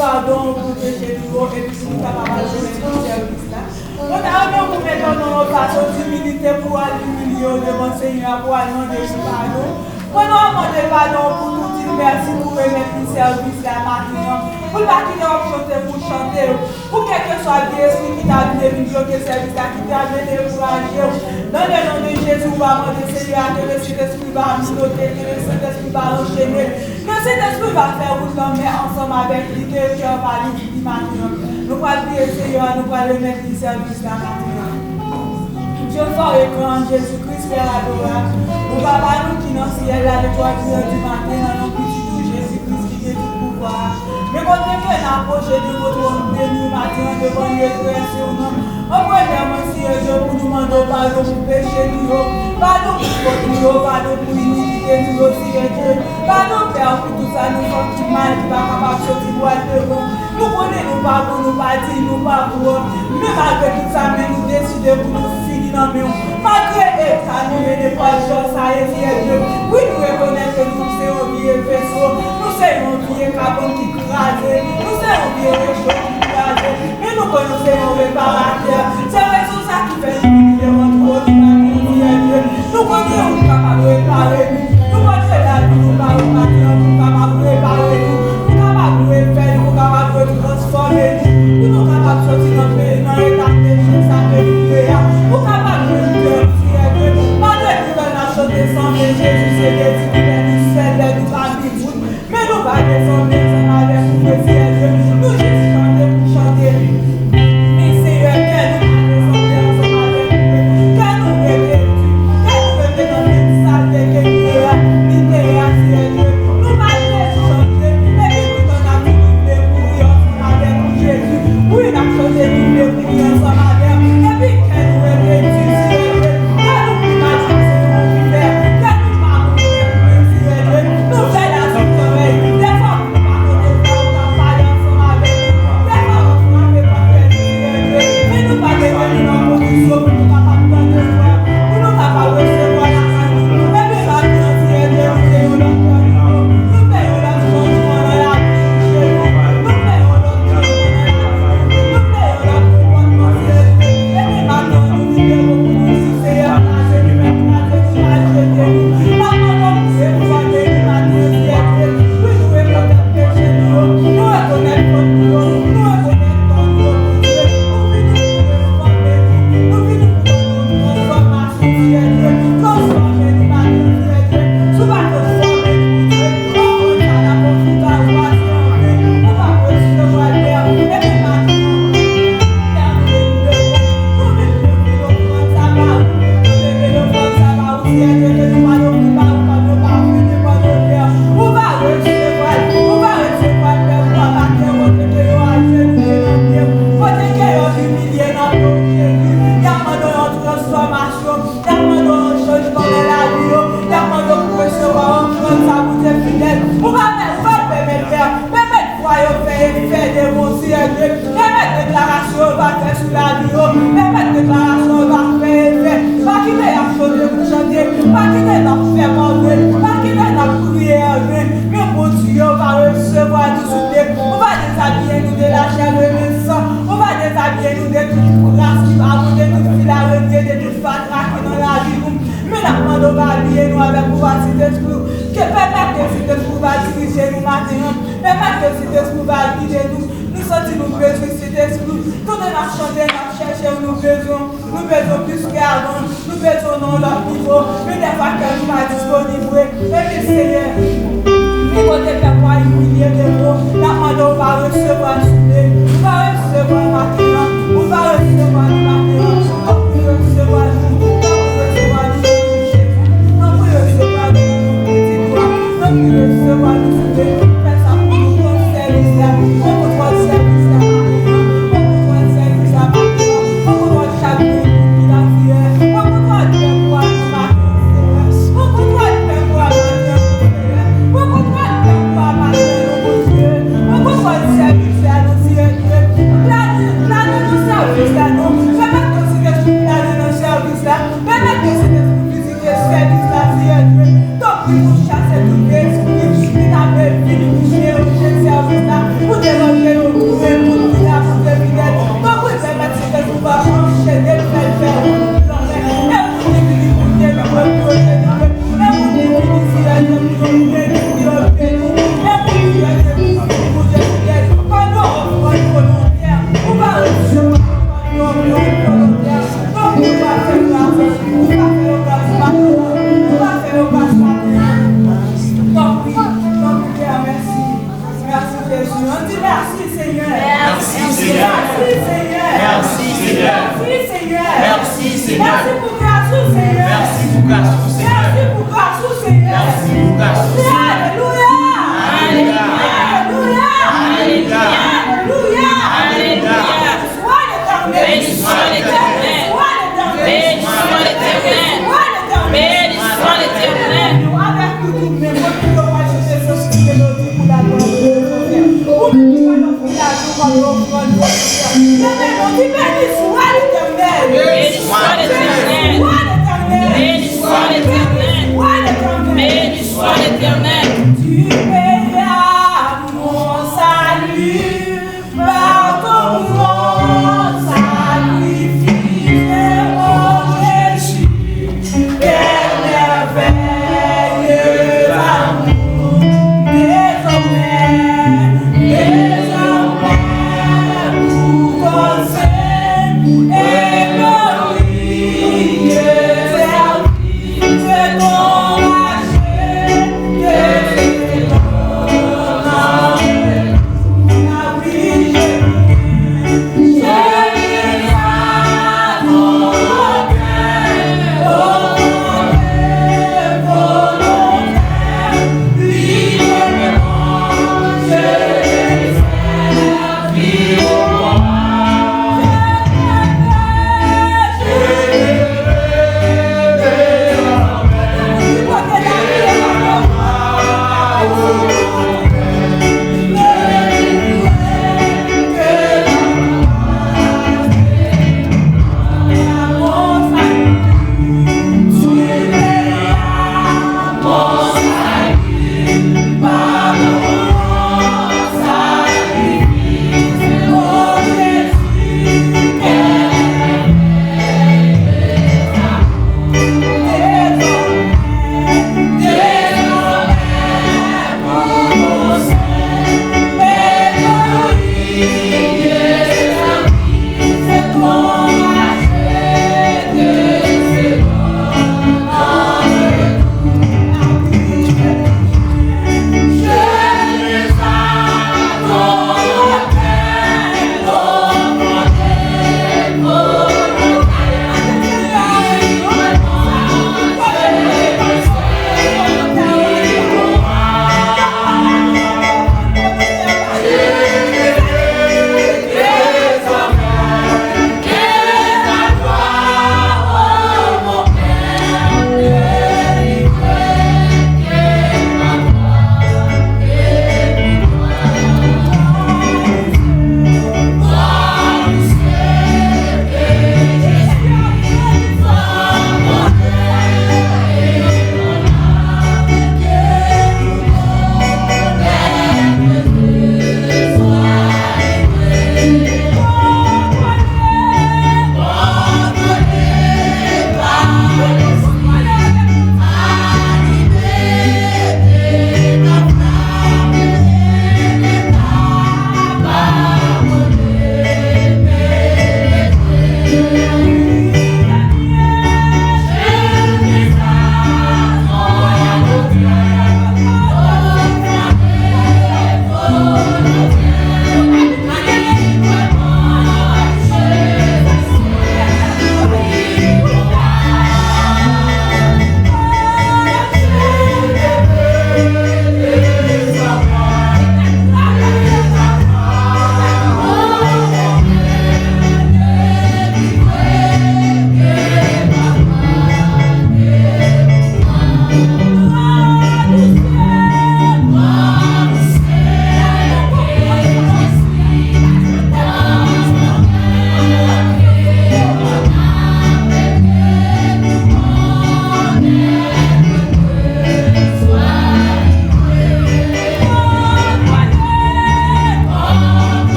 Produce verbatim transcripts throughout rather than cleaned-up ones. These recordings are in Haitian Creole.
Padon pou peche nou yo, epi pou nou kapab al jwenn sèvis la. Mwen ta renmen pou mete w nan yon fason dimilite pou w al imilye w devan Senyè a, pou w al mande li padon. Pandan w ap mande padon pou tout, di l mèsi pou remèt li sèvis la maten an. Pou l pa kite w ap chante pou chante, pou kèlkeswa vye espri ki ta vle vin bloke sèvis la, ki ta vle dekouraje w. Nan le non de Jezi, ou va mande Senyè a ke le Sentespri va anote, ke le Sentespri va anchene, ke Sentespri va fè wout lanmè ansanm avèk li, ke kè pa li di li maten an. Nou pral priye Senyè a, nou pral remèt li sèvis la maten an. Jewova, gran Jezi Kris, Pè adorab, ou Papa nou ki nan syèl la, nou pral priye di maten nan non Pitit ou Jezi Kris ki gen tout pouvwa a. Men kote ke n apwoche devan twòn beni w maten an, devan l, redrese w non. An premyè mwen, Senyè Dye, pou nou mande w padon pou peche nou yo, padon pou fòt nou yo, padon pou inikite nou yo, Senyè Dye. Padon, Pè, pou tout sa nou fè ki mal, ki pa kapab soti dwat devan w. Nou konnen nou pa bon, nou pa diy, nou pa pwòp. Men malgre tout sa, men nou deside pou nou fini nan men w. Malgre eta nou ye, nenpòt jan sa ye, Senyè Dye, wi, nou rekonèt ke nou se yon vye veso, nou se yon vye kabann ki kraze, nou se yon vye recho ki kraze, men nou konnen w se yon reparatè. Se rezon sa ki fè nou vini devan twòn ou maten an, Senyè Dye. Nou konnen ou kapab repare nou. Nou pote lavi nou ba ou maten an pou w kapab repare nou, pou w kapab refè nou, pou w kapab retransfòme nou, pou nou kapab soti nan pe-, nan eta peche sa ke nou ye a, pou w kapab nou fè, Senyè Dye. Malgre nou wè n ap chante sanble Jezi se dezi, lè nou sèl, lè nou pa gen moun. Men nou pa desanble ansanm avèk ou, Senyè Dye. Nou jis chante pou chante. Men Senyè, kè nou pa desanble ansanm avèk ou. Kè nou rete di, kè nou rete nan menm salte ke nou ye a, li te ye a, Senyè Dye. Nou pa vle chanje, epi tout an ap di nou vle mouri ansanm avèk ou, Jezi. Wi, n ap chante nou vle mouri ansanm avè w. Epi kè nou rete di, Senyè Dye, kè nou pi mal pase yon vivè, kè nou pa mouri, Senyè Dye. Nou fè lavi kanmenm. Dèfwa, nou pa tande vwa ou k ap pale ansanm avèk nou. Dèfwa, nou frape pòt kè nou, Senyè Dye. Men nou pa mete nou nan kondisyon pou nou kapab tande vwa w, pou nou kapab resevwa lavi nou. Epi maten an, Senyè Dye, nou se yon lòt moun. Nou fè yon lòt chanjman nan lavi nou, Jezi. Nou fè yon lòt chanjman nan lavi nou. Nou fè yon lòt konpòtman, Senyè Dye. Epi maten an, nou vin devan ou, nou di, Senyè, kraze nou, kraze nou, maltrete nou. N ap mande w pou w refòme nou maten an, Senyè Dye. Wi, nou rekonèt peche nou yo, nou rekonèt fòt nou yo, nou rekonèt tò nou yo, Bondye. Nou vini pou w refòme nou, nou vini pou w ban nou yon transfòmasyon, Senyè Dye. Transfòme nou maten an, Senyè Dye. Si w pa transfòme nou, Bondye, ofrann sa n ap ofri ba ou a, se anven. Nou p ap resevwa l, Pè. Epi maten an, Pè, nou vin devan w, nou vin ofri ofrann sa ba ou, nou leve ofrann sa ba ou, Senyè Dye, ke nou pa ofri ba ou kòm yon pafè de bòn odè. Ou va resevwa l, ou va resevwa l, Pè, pou w ap atè kote ke yo ajenouye nan pye w, kote ke yo imilye nan pye w, Jezi. Y ap mande w yon transfòmasyon, y ap mande w yon chanjman nan lavi yo, y ap mande w pou resevwa ofrann sa, Bondye fidèl. Ou va pè-, ou va pèmèt, Pè, pèmèt vwa yo fè efè devan w, Senyè Dye. Pèmèt deklarasyon yo va fè sou lavi yo. Pèmèt deklarasyon yo va fè efè. Pa kite y ap chante pou chante. Pa kite n ap fè kòve. Pa kite n ap priye anven. Men Bondye, ou va resevwa nou souple. Ou va dezabiye nou de lachè, de lesan. Ou va dezabiye nou de tout kras ki pa bon, de tout fil arenye, de tout fatra ki nan lavi nou. Men n ap mande w va abiye nou avèk pouvwa Sentespri w. Ke pèmèt ke Sentespri w va dirije nou maten an. Pèmèt ke Sentespri w va gide nou. Nou santi nou bezwen Sentespri w. Pandan n ap chante, n ap chèche w, nou bezwen w. Nou bezwen w plis ke avan. Nou bezwen w nan yon lòt nivo. Men dèfwa kè nou pa disponib vre. Ebyen, Senyè, men kote pèp ou a imilye devan w, n ap mande w va resevwa l souple. Ou va resevwa l maten an. Ou va resevwa l maten an. Tanpri resevwa l. Tanpri resevwa l nan non Jezi. Tanpri resevwa l nan non Pitit ou a. Tanpri resevwa l souple. Fè sa pou nou nan sèvis la. Pran kontwòl sèvis la maten an. Pran kontwòl sèvis la maten an. Pran kontwòl chak moun ki la priyè. Pran kontwòl pèp ou a nan maten an, Senyè. Pran kontwòl pèp ou a maten an, Senyè. Pran kontwòl pèp ou a maten an, Bondye. Pran kontwòl sèvis la nan Merci Seigneur. Merci Seigneur. Merci Seigneur. Merci Seigneur. Merci Seigneur. Merci Seigneur. Merci pou gras ou Seigneur. Merci pou gras ou Seigneur. Merci pou gras ou Seigneur. Merci pou gras ou Seigneur. Alelouya. Alelouya. Alelouya. Alelouya. Alelouya. Alelouya. Béni soit l'Éternel. Béni soit l'Éternel. Béni soit l'Éternel. Béni soit l'Éternel. Nou avèk nou tout menm, mwen pou yo pa chèche sens ki melodi pou la gloire de Dieu. Pou nou ki pa nan fondasyon, pa nan ofrann, Seigneur. Leve nou, di, béni soit l'Éternel. Béni soit l'Éternel. Béni soit l'Éternel. Béni soit l'Éternel. Béni soit l'Éternel. Béni soit l'Éternel. Tu payas mon salut. Par ton sang sacrifié, ô Jésus, quel merveilleux amour. Désormais, désormais, pour ton saint et glorieux service, ton racheté,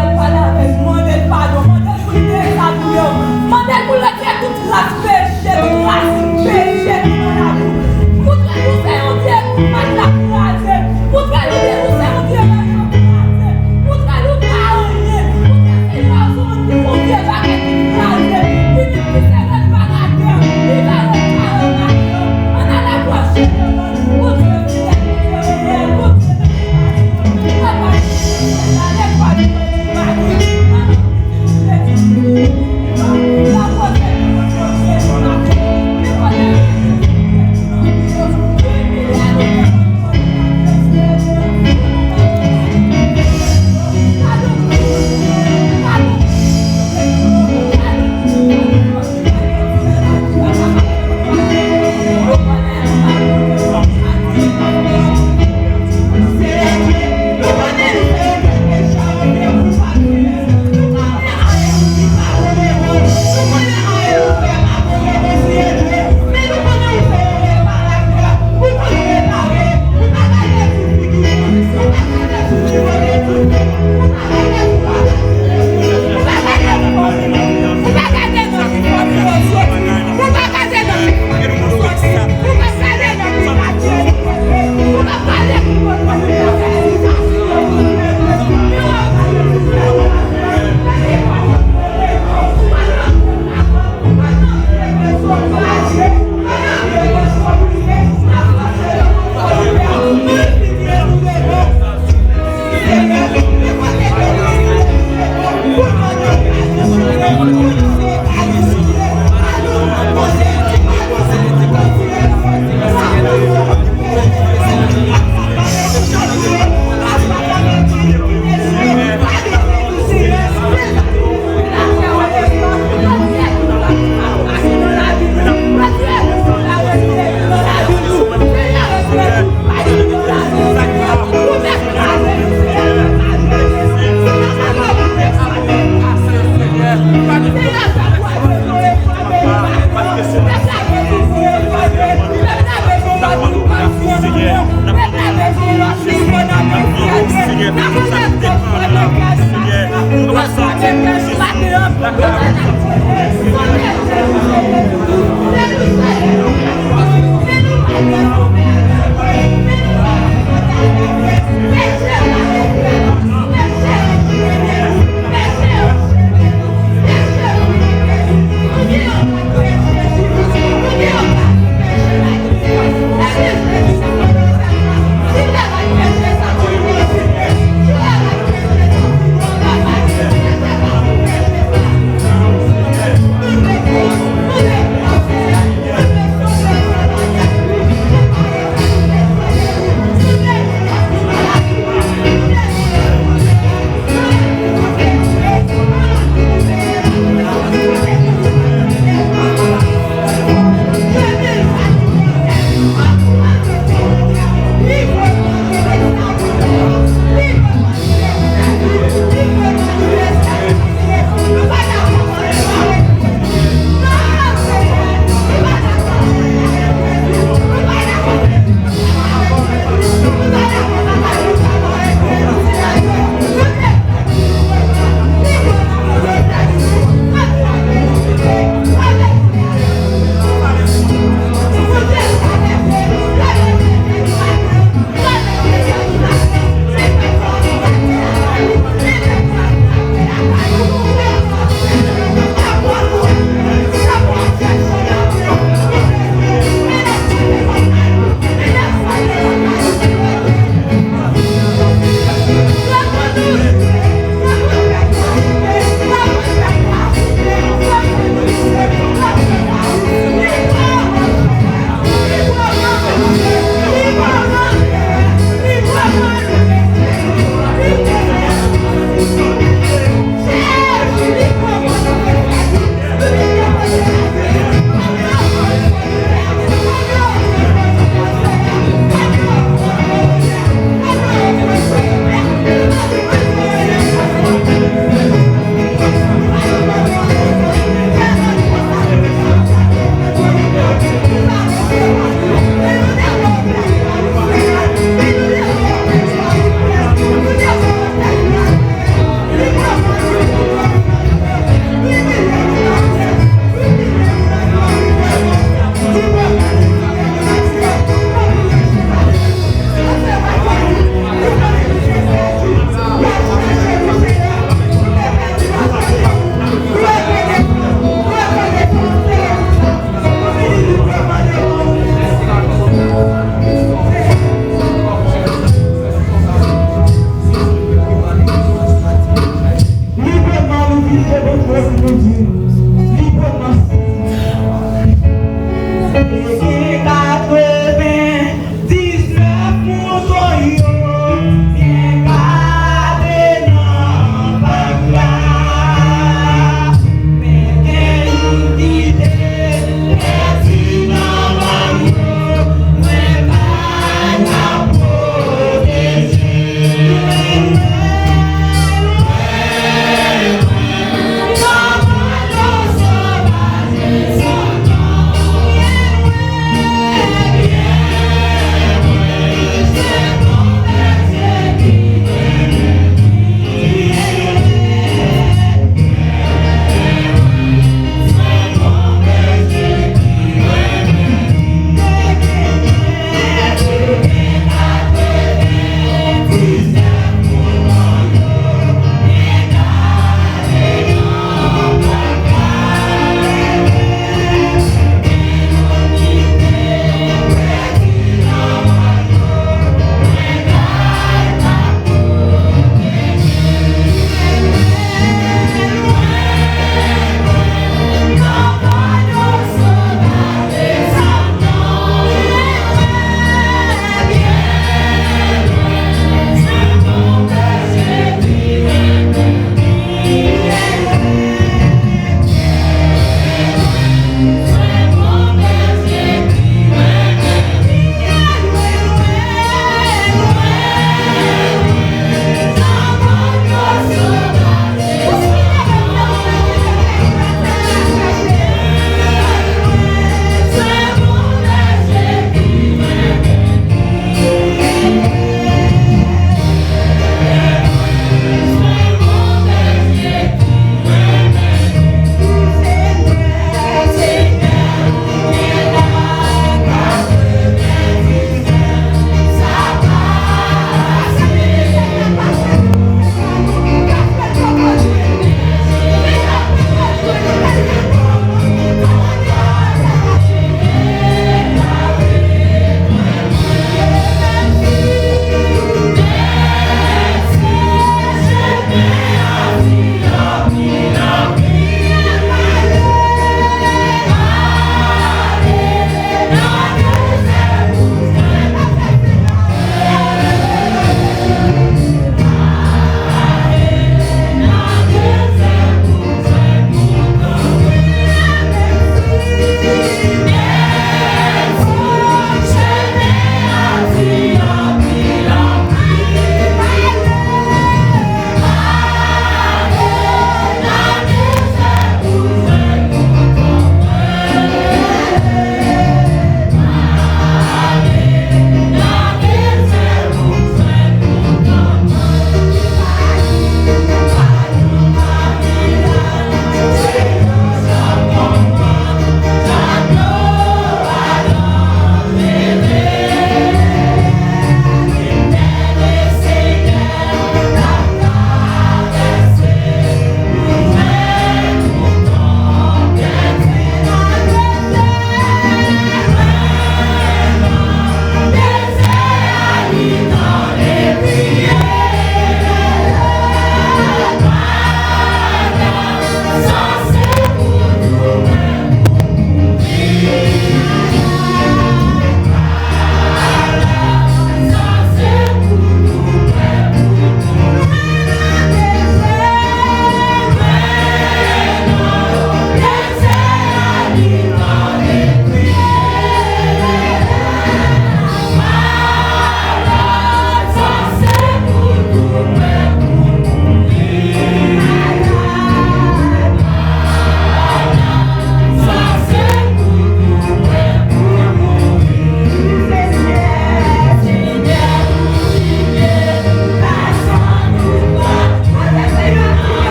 Al pale avè l, mande l padon, mande l pou l dezabile w, mande l pou l retire tout tras peche, tout rasin peche ki nan lavi w. Moutre nou se yon Dye ki pa ka kraze. Moutre nou se yon Dye bagay yo kraze. Moutre nou pa anyen. Moutre Senyè a se yon Dye bagay ki kraze. Li di ki se reparatè. Li va repare bagay yo. Ann al apwoche devan l. Bondye fidèl, Bondye reyèl, Bondye nan konpasyon. Papa,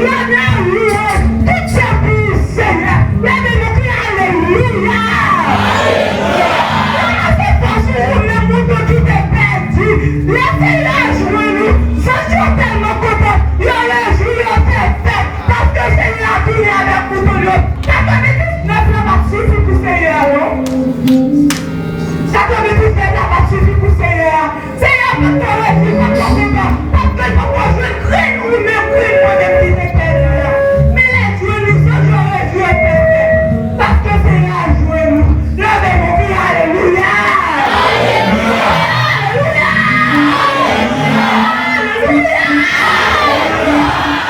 Leve louanj, tout sèvis Senyè. Leve nou kriye alelouya. Ranmase fòs ou, ou menm ou tou ki te pèdi. Lè Senyè a jwenn ou, zanj yo tèlman kontan, yo rejwi, yo fè fèt, paske Senyè a tounen avèk mouton yo. Katrevendiznèf la p ap sifi pou Senyè a, non. Katrevendiznèf la p ap sifi pou Senyè a. Senyè a poko rejwi, poko kontan, paske l poko jwenn grenn ou menm, grenn mwen menm ki te pèdi a. Men lè l jwenn ou, zanj yo rejwi, yo fè fèt, paske Senyè a jwenn ou. Leve nou, kriye alelouya! Alelouya! Alelouya!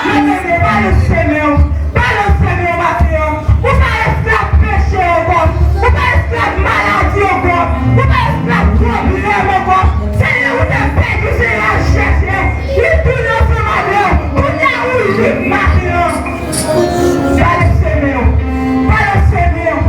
Leve nou, balanse men w. Balanse men w maten an. Ou pa esklav peche ankò. Ou pa esklav maladi ankò. Ou pa esklav pwoblèm ankò. Senyè, ou te pèdi, Senyè a chèche. Li tounen ansanm avè w. Kounye a ou lib maten an. Balanse men w. Balanse men w.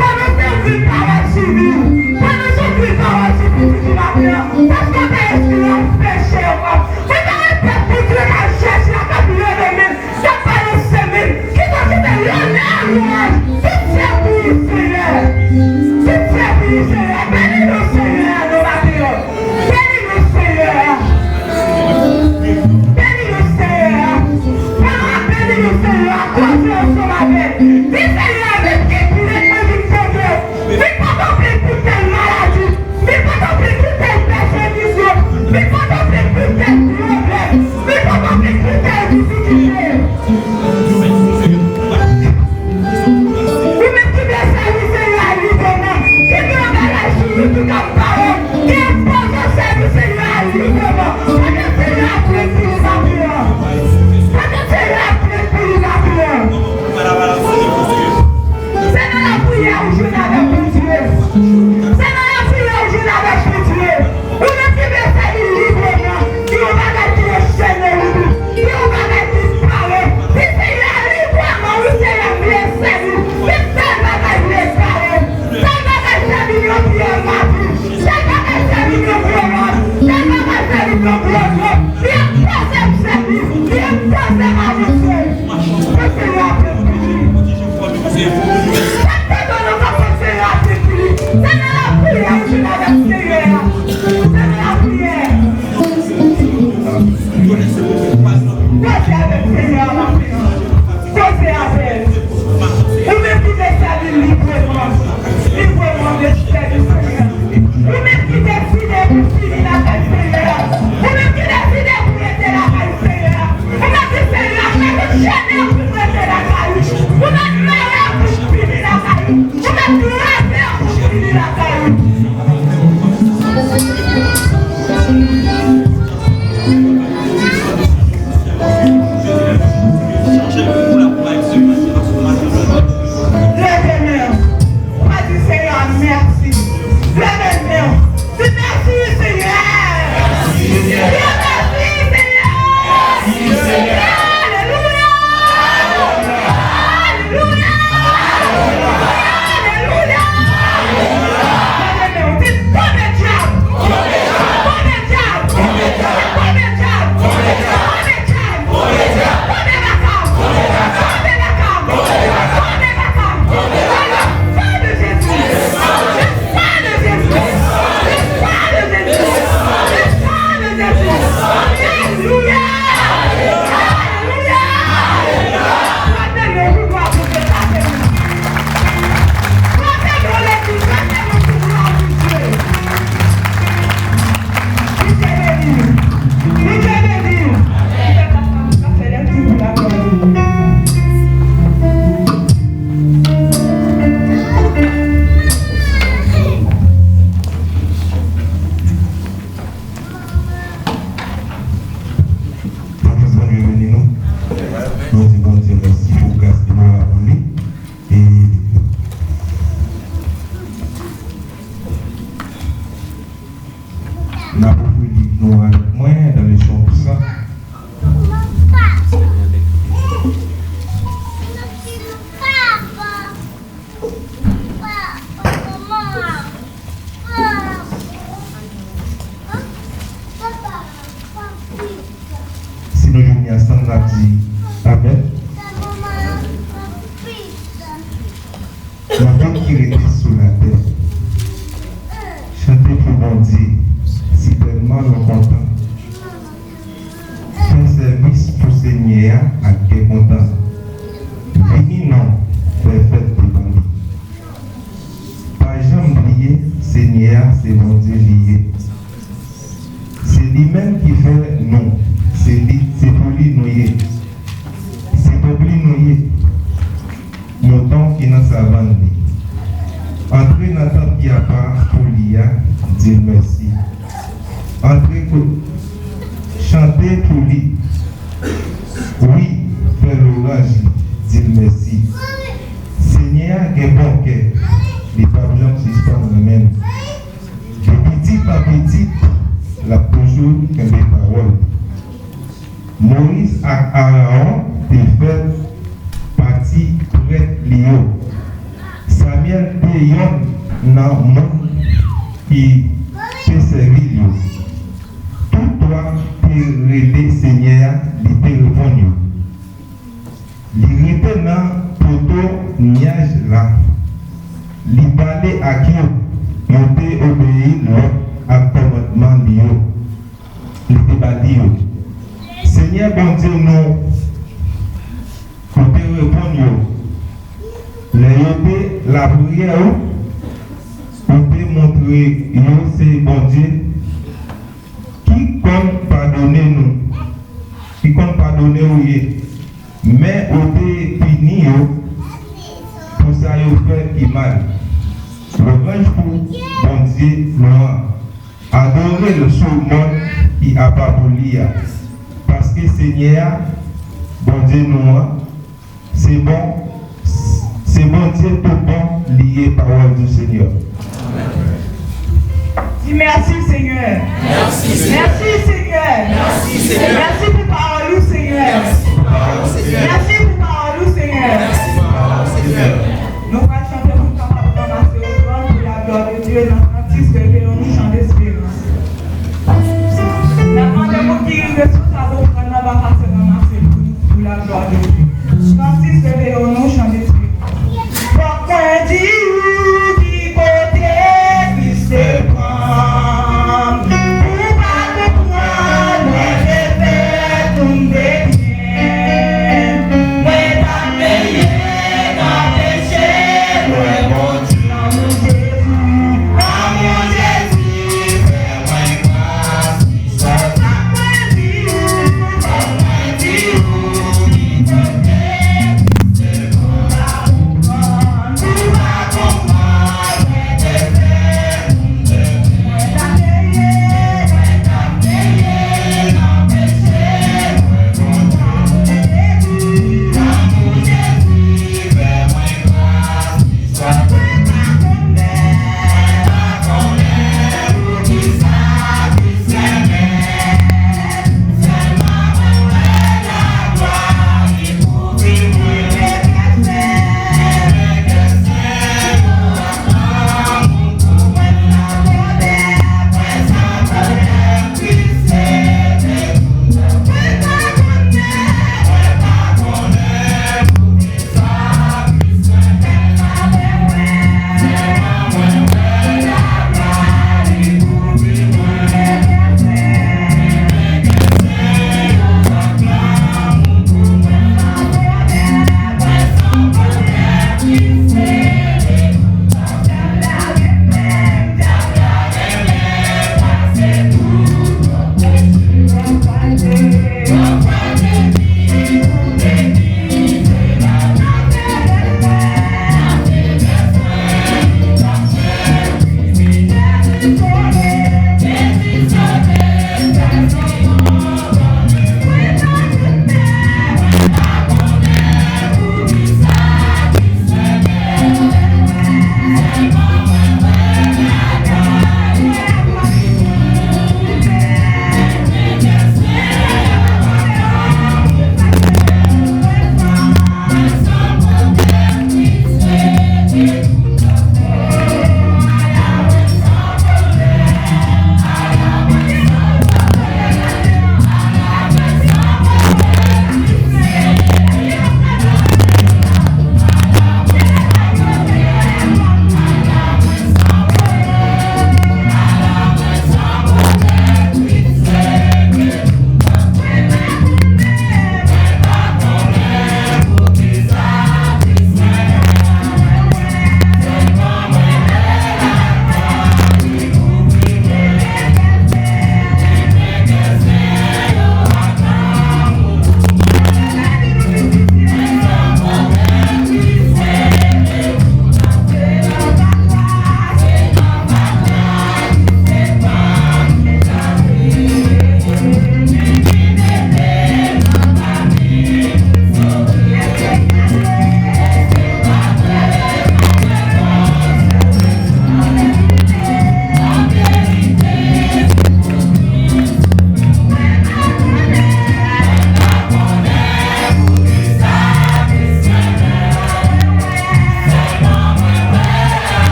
Pwononse anpil pawòl sou vi w. Pwononse anpil pawòl sou pitit ou maten an. Paske w pa esklav peche ankò. Ou pa yon pèp Bondye k ap chèche, k ap leve men l. Sa pale semèn, ki konsidere lè a lwanj, tout sèvis Senyè. Tout sèvis Senyè. Beni non Senyè a nan maten an. Beni non Senyè a. Beni non Senyè a. Pandan w ap beni non Senyè a, koze ansanm avè l. Di Senyè a, men ki plen mwen vin poze. Vin pote plen pou tèl maladi. Vin pote plen pou tèl pèsekisyon. Vin pote plen pou tèl pwoblèm. Vin pote plen pou tèl difikilte. Ou menm ki vle sèvi Senyè a libreman, ki gen yon bagay sou ou ki ka parèt, ki enpoze w sèvi Senyè a libreman, pote Senyè a plen pou li maten an. Pote Senyè a plen pou li maten an. Se nan lapriyè ou jwenn avèk Bondye. Se nan lapriyè ou jwenn avèk Bondye. Ou menm ki vle sèvi libreman, gen yon bagay ki anchene ou, gen yon bagay ki pare. Di Senyè a libreman, wi Senyè, m vle sèvi. Men tèl bagay m vle pare. Tèl bagay sèvi m yon pyè mabi. Tèl bagay sèvi m yon gwo lòt. Tèl bagay sèvi m yon gwo lòt. Li enpoze m sèvi. Li enpoze m avanse. Ke Senyè a plen pou li. Sa k te dwe nan kòmans Senyè a plen pou li. Se nan lapriyè ou jwenn avèk Senyè a. Se nan lapriyè. Koze avèk Senyè a maten an. Koze avè l. Ou menm ki vle sèvi l libreman. Libreman vle sèvi Senyè a. Ou menm ki deside pou fini lakay Senyè a. Ou menm ki deside pou rete lakay Senyè a. Ou mèt di Senyè a, mèt anchene pou m rete lakay ou. Ou mèt mare pou m fini lakay ou. Ou mèt kraze pou m fini lakay ou. lontan. Vini non, fè fèt devan li. Pa janm bliye, Senyè a se Bondye li ye. Se li menm ki fè nou. Se li, se pou li nou ye. Se pou li nou ye. Mouton ki nan savann li. Antre nan tanp ki apa pou li a, di l mèsi. Antre ko-, chante pou li. Wi, fè lwanj li, di l mèsi. Senyè a gen bon kè, li p ap janm sispann renmen n. De pitit an pitit, l ap toujou kenbe pawòl. Moyiz ak Arawon te fè pati prèt li yo. Samyèl te yonn nan moun ki te sèvi l yo. Tout twa te rele Senyè a, li te reponn yo. Li rete nan poto nyaj la. Li pale ak yo. Yo te obeyi lòd ak kòmandman li yo. Li te ba li yo. Senyè Bondye nou, ou te reponn yo. Lè yo te lapriyè ou, ou te montre yo se Bondye ki konn padone nou, ki konn padone ou ye. Men ou te pini yo pou sa yo fè ki mal. Lwanj pou Bondye nou an. Adore l sou mòn ki apa pou li a. Paske Senyè a, Bondye nou an, se bon, se Bondye tout bon li ye, parole du Seigneur. Di mèsi, Senyè. Mèsi, Senyè. Mèsi, Senyè. Mèsi pou pawòl ou, Senyè. Mèsi pou pawòl ou, Senyè. Mèsi pou pawòl ou, Senyè. Mèsi pou pawòl ou, Senyè. Nou pral chante pou n kapab ranmase ofrann pou la gloire de Dieu nan kantik Réveillons-nous, chant d'espérance. N ap mande moun ki rive sou tab ofrann nan va pase ranmase l pou nou, pou la gloire de Dieu. Kantik Réveillons-nous, chant d'espérance. Fòk mwen di w ki kote Kris te pran m. Ou pa konprann, mwen te fè tout m te byen. Mwen t ap benyen nan peche, lwen Bondye. Lanmou Jezi, lanmou Jezi fè mwen gras. Fòk mwen di w, fòk mwen di w ki kote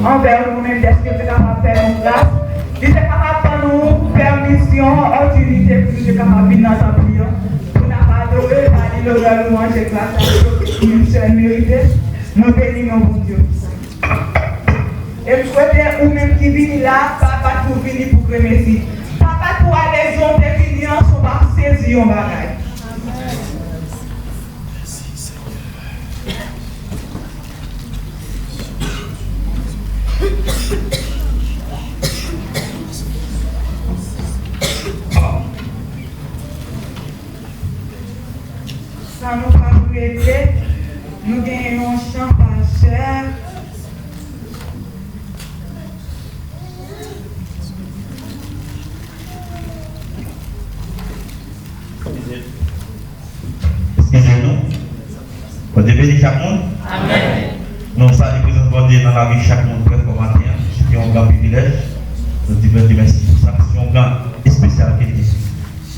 Anvè nou menm, dèske li te kapab fè nou gras, li te kapab ban nou pèmisyon, opòtinite pou nou te kapab vin nan tanp li an, pou n ap adore, ba li lonè, lwanj e gras la ki li sèl merite. Nou beni non Bondye pou sa. E m swete ou menm ki vini la, pa pa tou vini pou gremesi. Pa pa tou alezyon w te vini an, si w pa sezi yon bagay. Sa nou pral rele, nou gen yon chan pa chè. Eskize nou. Bondye beni chak moun. Amèn. Nou salye prezans Bondye nan lavi chak moun prèt pou maten an. Se te yon gran privilèj. Nou di Bondye mèsi pou sa. Se yon gran espesyal ke li te.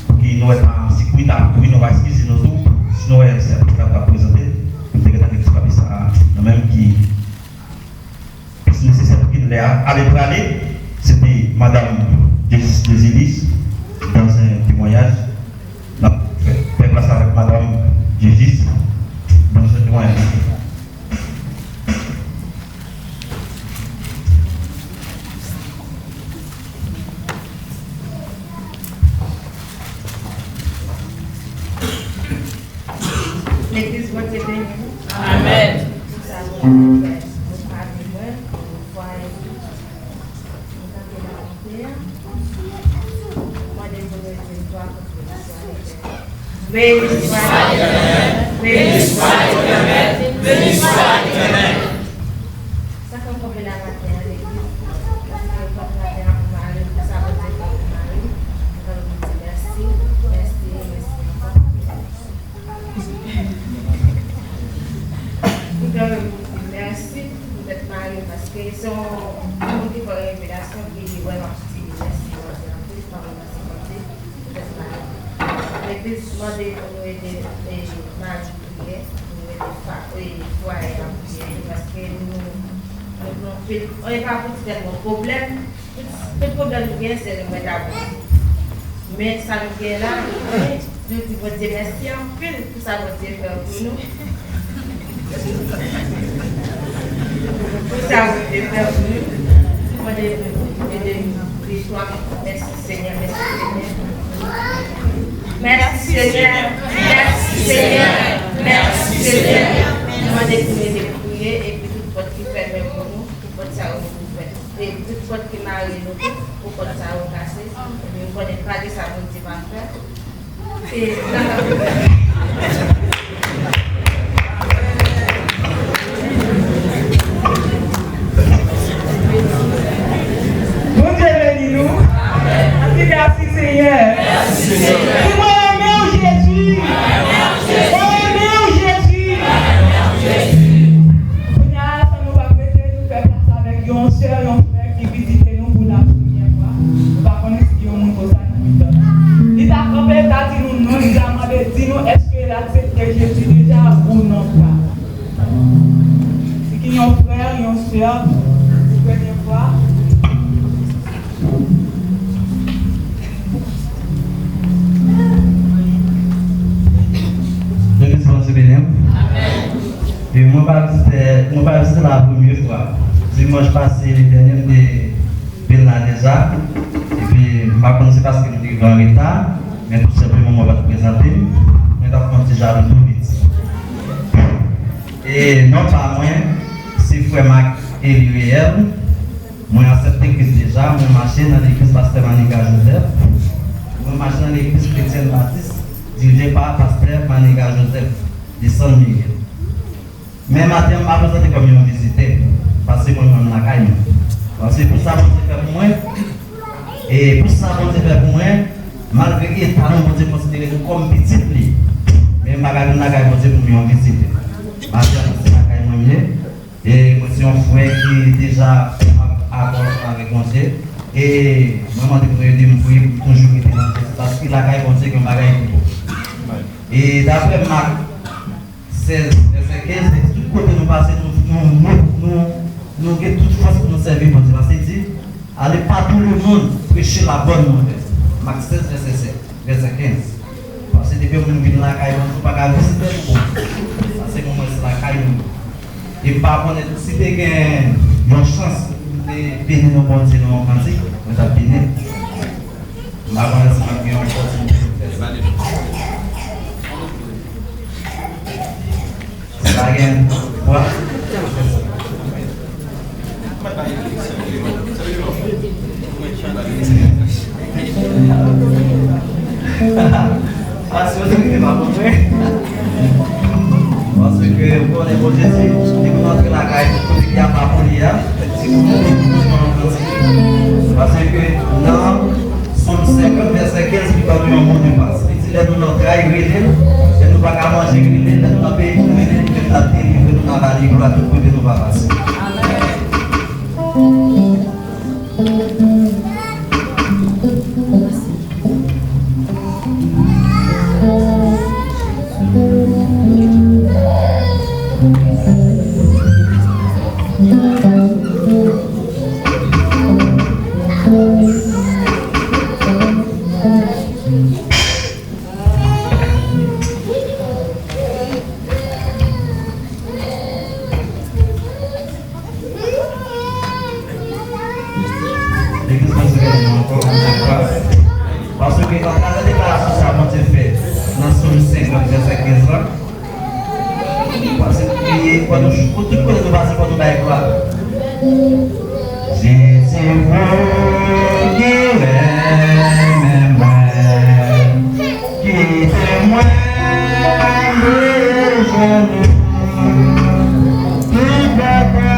Pou ki nou wè pa si kou li ta kouri, nou va eskize nou tou. Si nou wè se apre sa nou ta prezante, nou te gentan gen ti papye sa a, nou menm ki plis nesesè pou ki lè a ale prale, se te Madanm Dejis Dezilis, dans un témoignage. N ap fè, fè plas avèk Madanm Dejis, dans un témoignage. Legliz, Bondye beni nou. Amèn. Pou sa nou fè, nou pa di mwen, nou fwaye, nou kanpe la nan tè a. Mande pou nou di glwa pou Beni soit l'Éternel. Beni soit l'Éternel. Beni soit l'Éternel. Sa fè m kanpe la maten an, legliz. Paske fòk maten an pou mari m, pou sa Bondye fè pou mari m. Mwen di mèsi, mèsi, mèsi ankò. Mwen di mèsi poutèt mari m, paske se yon moun ki fè revelasyon, ki wè m ap sitire mèsi Bondye anpil, pa mwen mèsi Bondye. Legliz mande pou nou ede, e, mari priyè, pou nou ede fa-, e, fwaye a priyè tou, paske nou, nou gen anpil, e pa pou ti tèlman pwoblèm, tout, tout pwoblèm nou gen, se nou mèt a Bondye. Men sa nou gen la, nou di Bondye mèsi anpil pou sa Bondye fè pou nou. Pou sa ou te fè pou nou. Mande pou nou ede nou. Mèsi Senyè, mèsi Senyè. Mèsi Senyè, mèsi Senyè, mèsi Senyè. Mande pou nou ede priye, epi tout pòt ki fèmen pou nou, pou pòt sa yo ouvè. E tout pòt ki mare nou tou, pou pòt sa yo kase. Epi m konnen pa gen sa Bondye pa fè. Bondye beni nou. Di mèsi, Senyè. Di, mwen renmen w, Jezi. Mwen renmen w, Jezi. Kounye a, sa nou va prete, nou fè plas avèk yon sè, yon frè ki vizite nou pou la premyè fwa. Nou pa konnen si gen yon moun konsa nan mitan nou. Li ta kanpe, li ta di nou non, li ta mande, di nou, èske l aksepte Jezi deja ou non, pa. Si gen yon frè, yon sè, pou premye fwa. Legliz Bondye beni w. Amèn. E mwen pa vizitè, mwen pa vizitè la premye fwa. Dimanch pase, dènye, m te vin la deja. Epi, m pa konn se paske m te rive an reta, men tou senpleman mwen pa t prezante m. Mwen t ap fè yon ti jalou tou piti. E non pa mwen, se frè Marc Élie Réel. Mwen aksepte Kris deja, mwen mache nan legliz pastè Maniga Joseph. Mwen mache nan legliz Kretyen Batis, dirije pa pastè Maniga Joseph, de San Miguel. Men maten an, m pa prezante kòm yon vizitè, paske mwen menm lakay mwen. Paske pou sa Bondye fè pou mwen, e pou sa Bondye fè pou mwen, malgre eta nou, Bondye konsidere nou kòm pitit li. Men m pa ka vin lakay Bondye pou m yon vizitè. Maten an, se lakay mwen m ye. E mwen se yon frè ki deja ap avanse avèk Bondye. E mwen mande pou nou ede m priye pou m toujou rete nan Kris, paske lakay Bondye gen yon bagay ki bon. E daprè Mak sèz, vèsè kenz, se tout kote nou pase, nou, nou nou, nou, nou gen tout fòs pou nou sèvi Bondye. Paske li di, allez par tout le monde, prêchez la bonne nouvelle. Mak sèz, vèsè sèt, vèsè kenz. Paske depi yon moun vin lakay mwen, nou pa ka vizite l pou. Sa se mwen, se lakay nou. E m pa konnen si te gen yon chans pou m te beni nou Bondye nan yon kantik, mwen t ap beni l. M pa konnen si m ap gen yon opòtinite pou m fè sa. Si pa gen, bwa. Paske w te rete pa konprann. Paske ou konnen Bondye di, li pou antre lakay kote ki apa pou li a. Paske nan Sòm senkant, vèsè kenz, li ban nou yon mo de pas. Li di, lè nou nan tray, rele l. Lè nou pa ka manje, rele l. Lè nou nan peyi, rele l. Li menm l ap delivre nou, n a ba li glwa tout kote nou va pase. Amèn. Legliz, Bondye beni nou ankò yon lòt fwa. Paske atravè deklarasyon sa Bondye fè nan Sòm senkant, vèsè kenz la, paske pou tout kote nou pase, fò nou bay glwa. Jezi, ou ki renmen mwen. Kite mwen dejenou, tout baka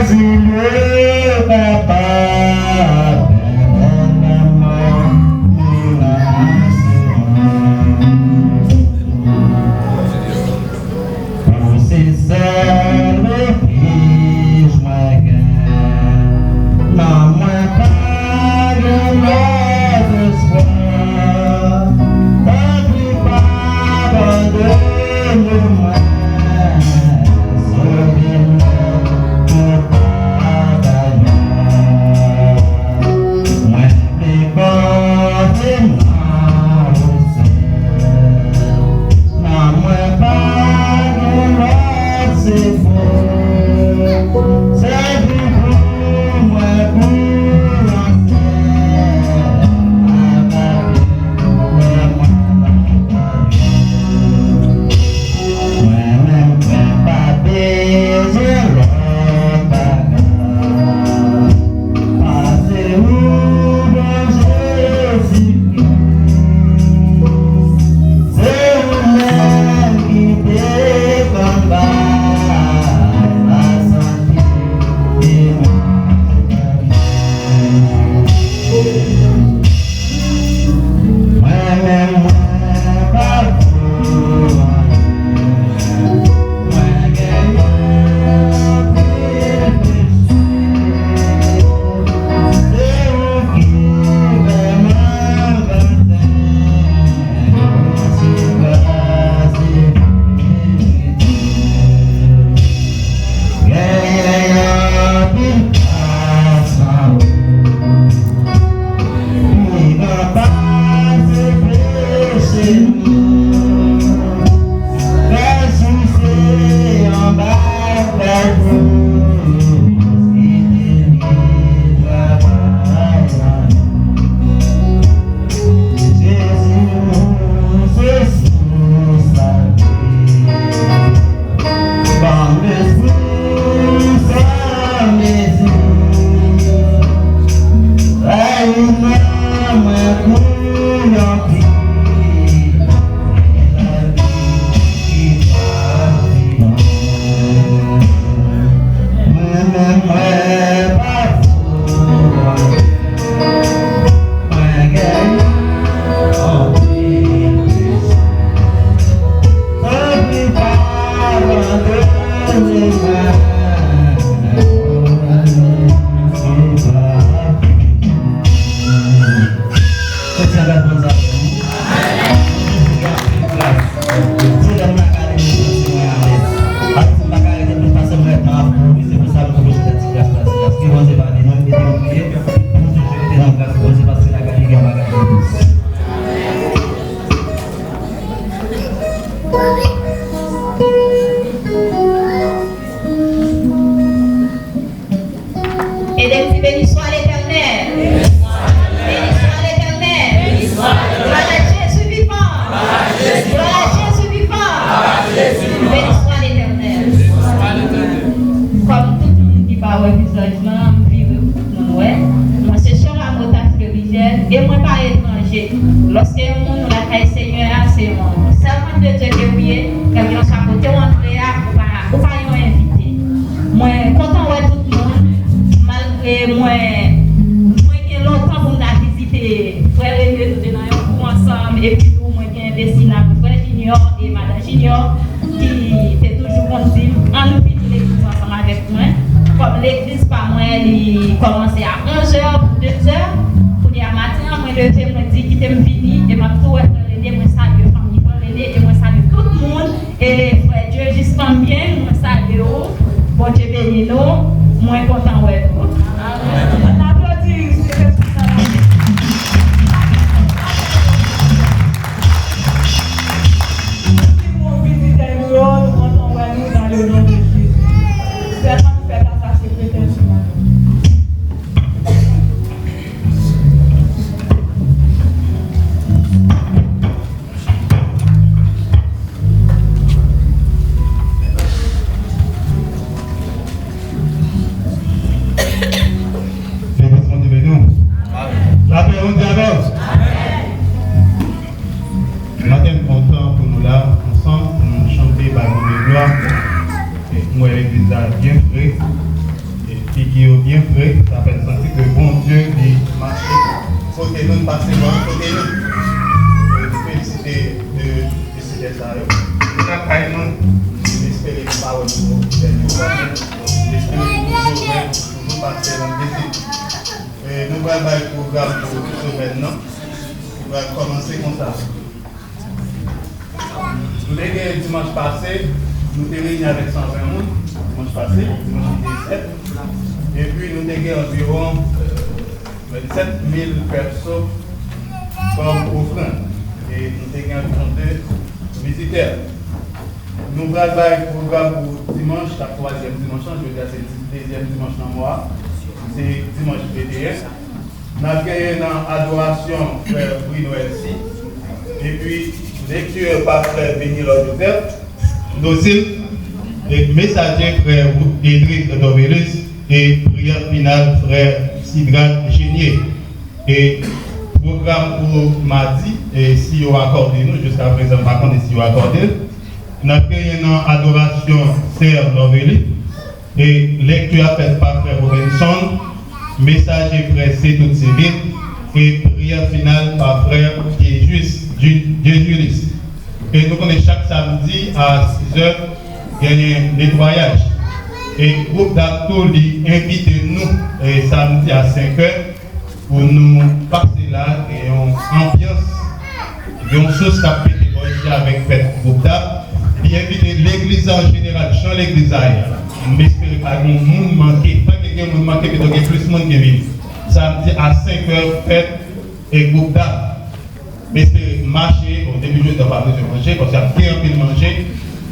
zile papa, pèmèt mwen renonse mwen. Ou se sèl refuj mwen gen. Non, mwen pa gen lòt espwa. Tanpri, padone mwen, sove mwen pou bagay mwen. Mwen vle konte nan ou sèl. Nan mwen pa gen lòt sekou. Sèvi pou mwen pou yon sèl bagay. Lè mwen nan kay ou, mwen menm mwen pa bezwen lòt bagay. Pase ou, bon Jezikri, se ou menm ki te konn bay la santi. Malèrezman, m vire pou tout moun wè. Mwen se Sè Ramota Flerijèn e mwen pa etranje. Lòske yon moun ou lakay Senyè a, se yon sèvant de Dye ke ou ye, kèlkeswa kote w antre a, ou pa, ou pa yon envite. Mwen kontan wè tout moun, malgre mwen, mwen gen lontan pou m ta vizite frè Rene, nou te nan yon kou ansanm, epi tou mwen gen desi la, frè Junior e madan Junior, ki te toujou konn di m, "Ann nou vini legliz ansanm avèk mwen." Kòm legliz pa mwen, li kòmanse a onzè pou dezè, kounye a maten an, mwen leve, mwen di, "Kite m vini," e m ap tou wè frè Rene, mwen salye fanmi frè Rene, e mwen salye tout moun, e frè Dye jis fanmi, mwen salye w, Bondye beni nou, mwen kontan wè nou. N aplodi, se Jezi nan la. Nou di nou vizitè nou yo, nou kontan wè nou dans le nom de Jésus. Sèlman nou fè plas a sekretè sou la. Lapè Bondye avè w. Maten, kontan pou nou la ansanm, pou nou chante, bay Bondye glwa. E m wè legliz la byen fre. E figi yo byen fre, sa fè n santi ke Bondye li mache kote nou, li pase bò kote nou. E nou felisite de, de vizitè sa yo. Nou lakay nou, nou espere nou pa wè nou dènye fwa. Nou espere nou toujou wè, toujou pase nan vizit. E nou pral bay pwogram pou semèn nan. Nou pral kòmanse konsa. Nou te gen dimanch pase, nou te reyini avèk san ven moun, dimanch pase, dimanch ki te sèt. Epi nou te gen anviwon vennsèt mil pèso kòm ofrann. E nou te gen anviwon de vizitè. Nou pral bay pwogram pou dimanch, k ap twazyèm dimanch lan, jodi a se dezyèm dimanch nan mwa a, se dimanch venteyen. N ap genyen nan adorasyon frè Bruno Elsie, epi lekti pa frè Benilor Joseph, Nozil, e mesaje frè Edric Dorvelus, e priyè final frè Sidrak Chenier. E pwogram pou madi, e si yo akòde nou, jiska prezan m pa konnen si yo akòde l, n ap genyen nan adorasyon sè Norveli, e lekti a fèt pa frè Robinson, mesaje frè Setout Sivil, e priyè final pa frè Diejuis, Diejulis. E nou konnen chak samdi a sizè genyen netwayaj. E gwoup dap tou li envite nou, e samdi a senkè pou nou pase la, gen yon anbyans, yon sous k ap pete bò isit avèk fèt gwoup dap. Li envite legliz an jeneral, chan legliz la ye a. M espere pa gen moun manke. Tanke gen moun manke, pito gen plis moun ki vini. Samdi a senkè, fèt e gwoup dap. M espere mache, bon, depi jodi a w pa bezwen manje, paske ap gen anpil manje.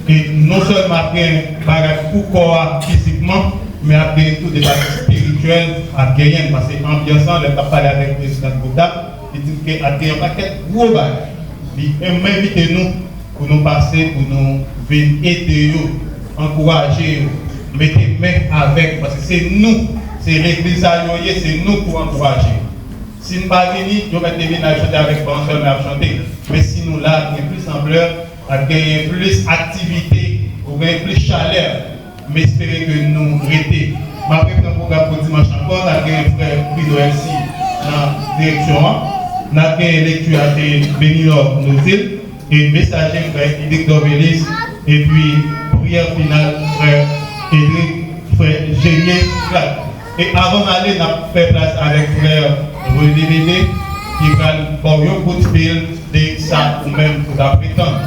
E non sèlman ap gen bagay pou kò a fizikman, men ap gen tou de bagay espirityèl ap genyen, paske anbyans lan, lè m t ap pale avèk prezidan gwoup dap, li di m ke ap gen yon pakèt gwo bagay. Li menm envite nou pou nou pase, pou nou vin ede yo, ankouraje yo, mete men avèk, paske se nou, se legliz sa yo ye, se nou pou ankouraje yo. Si n pa vini, yo mèt te vin al chante avèk ban sèlman y ap chante. Men si nou la, ap gen plis anplè, ap genyen plis aktivite, ou genyen plis chalè. M espere ke nou rete. M ap reprann pwogram pou dimanch ankò. N ap genyen frè Prido Elsie nan direksyon an. N ap genyen lekti a de Benilor Nozil. E mesaje frè Edric Dorvelis, epi priyè final frè Edric, frè Genie Clark. E avan n ale, n ap fè plas avèk frè René Médé, ki pral ba w yon kout fil de sa ou menm ou t ap pretann.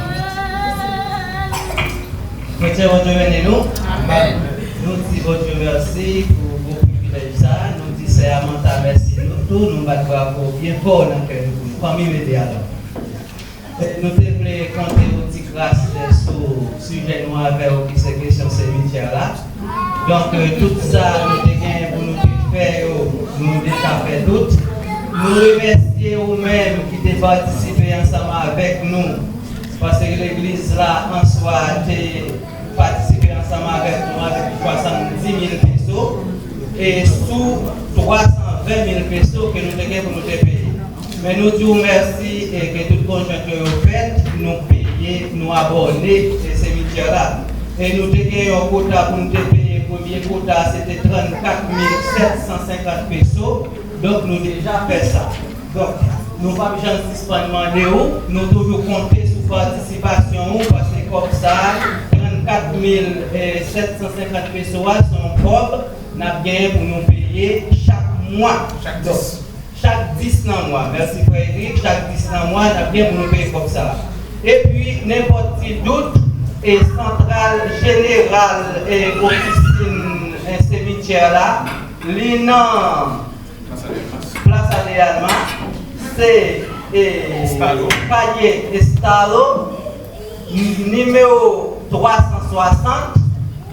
Bondye, Bondye beni nou. Amèn. Nou di Bondye mèsi pou bon privilèj sa. Nou di sè Amanta mèsi nou tou. Nou bat bravo byen fò nan kè nou pou nou. Fanmi Médé alò. Nou te vle konte yon ti kras, eh, sou sijè nou avè w, ki se kesyon simityè la. Donk, eh, tout sa nou te genyen pou nou te fè yo, nou deja fè tout. Nou remèsye ou menm ki te patisipe ansanm avèk nou, paske legliz la an swa te patisipe ansanm avèk nou avèk swasanndiz mil peso. e sou twa san ven mil peso ke nou te gen pou nou te peye. Men nou di w mèsi e ke tout konjwent yo yo fèt, nou peye, nou abòne e simityè la. E nou te gen yon kota pou nou te peye, premye kota se te trannkat mil sèt san senkant peso, donk nou deja fè sa. Donk, nou p ap janm sispann mande w, nou toujou konte sou patisipasyon ou, paske kòb sa a, trannkat mil sèt san senkant peso a, se yon kòb n ap genyen pou nou peye chak mwa. Donk, chak dis nan mwa, mèsi frè Edric, chak dis nan mwa, n ap gen pou nou peye kòb sa a. Epi, nenpòt ti dout, e santral jeneral e ofisin e simityè la, li nan Plas Adrialma, se e, Estalo. Calle Estalo, n- nimewo twa san swasant,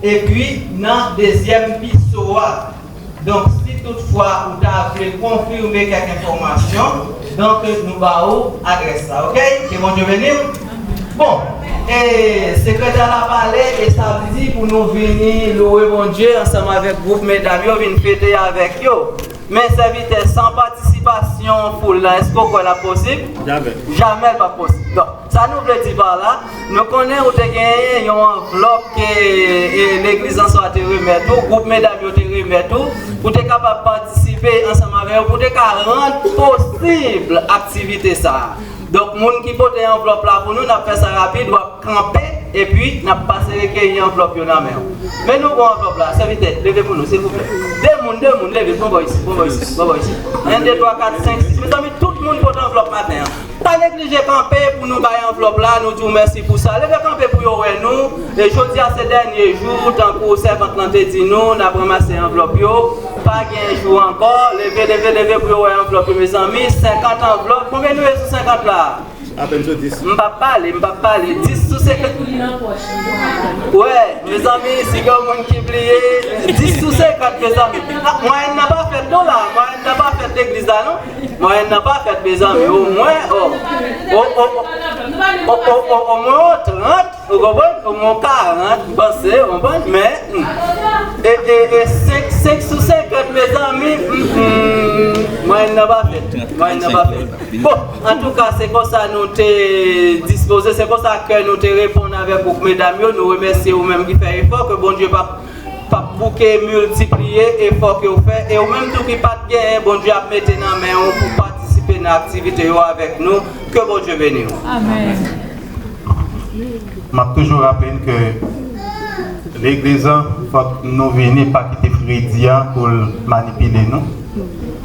epi nan dezyèm piso a. Donk, si toutfwa ou ta vle konfime kèk enfòmasyon, donk nou ba ou adrès la, oke? Ke Bondye beni w. Bon, e sekretè la pale, e sa vle di pou nou vini louwe Bondye ansanm avèk gwoup medam yo, vin fete avèk yo. Men sèvitè, san patisipasyon foul la, èske w kwè l ap posib? Jamè. Jamè l p ap posib. Donk, sa nou vle di pa la, nou konnen ou te genyen yon anvlòp ke e, legliz Answa te remèt ou, gwoup medam yo te remèt ou, pou te kapab patisipe ansanm avè yo, pou te ka rann posib aktivite sa a. Donk, moun ki pote anvlòp la pou nou, n ap fè sa rapid, w ap kanpe, epi n ap pase rekeyi anvlòp yo nan men w. Men nou gon anvlòp la, sèvitè, leve pou nou, silvouplè. De moun, de moun, leve, bon bò isit, bon bò isit, bon bò isit. En, de, twa, kat, senk, sis. Mezanmi, tout moun pote anvlòp maten an. Pa neglije kanpe pou nou bay anvlòp la, nou di w mèsi pou sa. Leve kanpe pou yo wè nou. E jodi a se dènye jou, tankou sèvant lan te di nou, n ap ranmase anvlòp yo. Pa gen jou ankò. Leve, leve, leve pou yo wè anvlòp yo, mezanmi. Senkant anvlòp. Konbyen nou ye sou senkant la? Apèn sou dis. M p ap pale, m p ap pale. Dis sou senkant. Wè, mezanmi, si gen yon moun ki bliye, dis sou senkant, mezanmi. Ah, mwayèn nan pa fèt non la, mwayèn nan pa fèt legliz la non. Mwayèn nan pa fèt, mezanmi, omwen, o, o, o, o, o, o, omwen yon trant, ou konprann? Omwen yon karant, m panse, ou konprann? Men, hmm. E, e, e senk, senk sou senkant, mezanmi, hmm, hmm, mwayèn nan pa fèt, mwayèn nan pa fèt. Bon, antouka, se konsa nou te dispoze, se konsa ke nou te reponn avèk gwoup medam yo. Nou remèsye ou menm ki fè efò, ke Bondye p ap, p ap bouke, miltipliye efò ke w fè. E ou menm tou ki pa t genyen, Bondye ap mete nan men w pou patisipe nan aktivite yo avèk nou. Ke Bondye beni w. Amèn. M ap toujou raple n ke legliz lan, fòk nou vini, pa kite fredi a pou l manipile nou.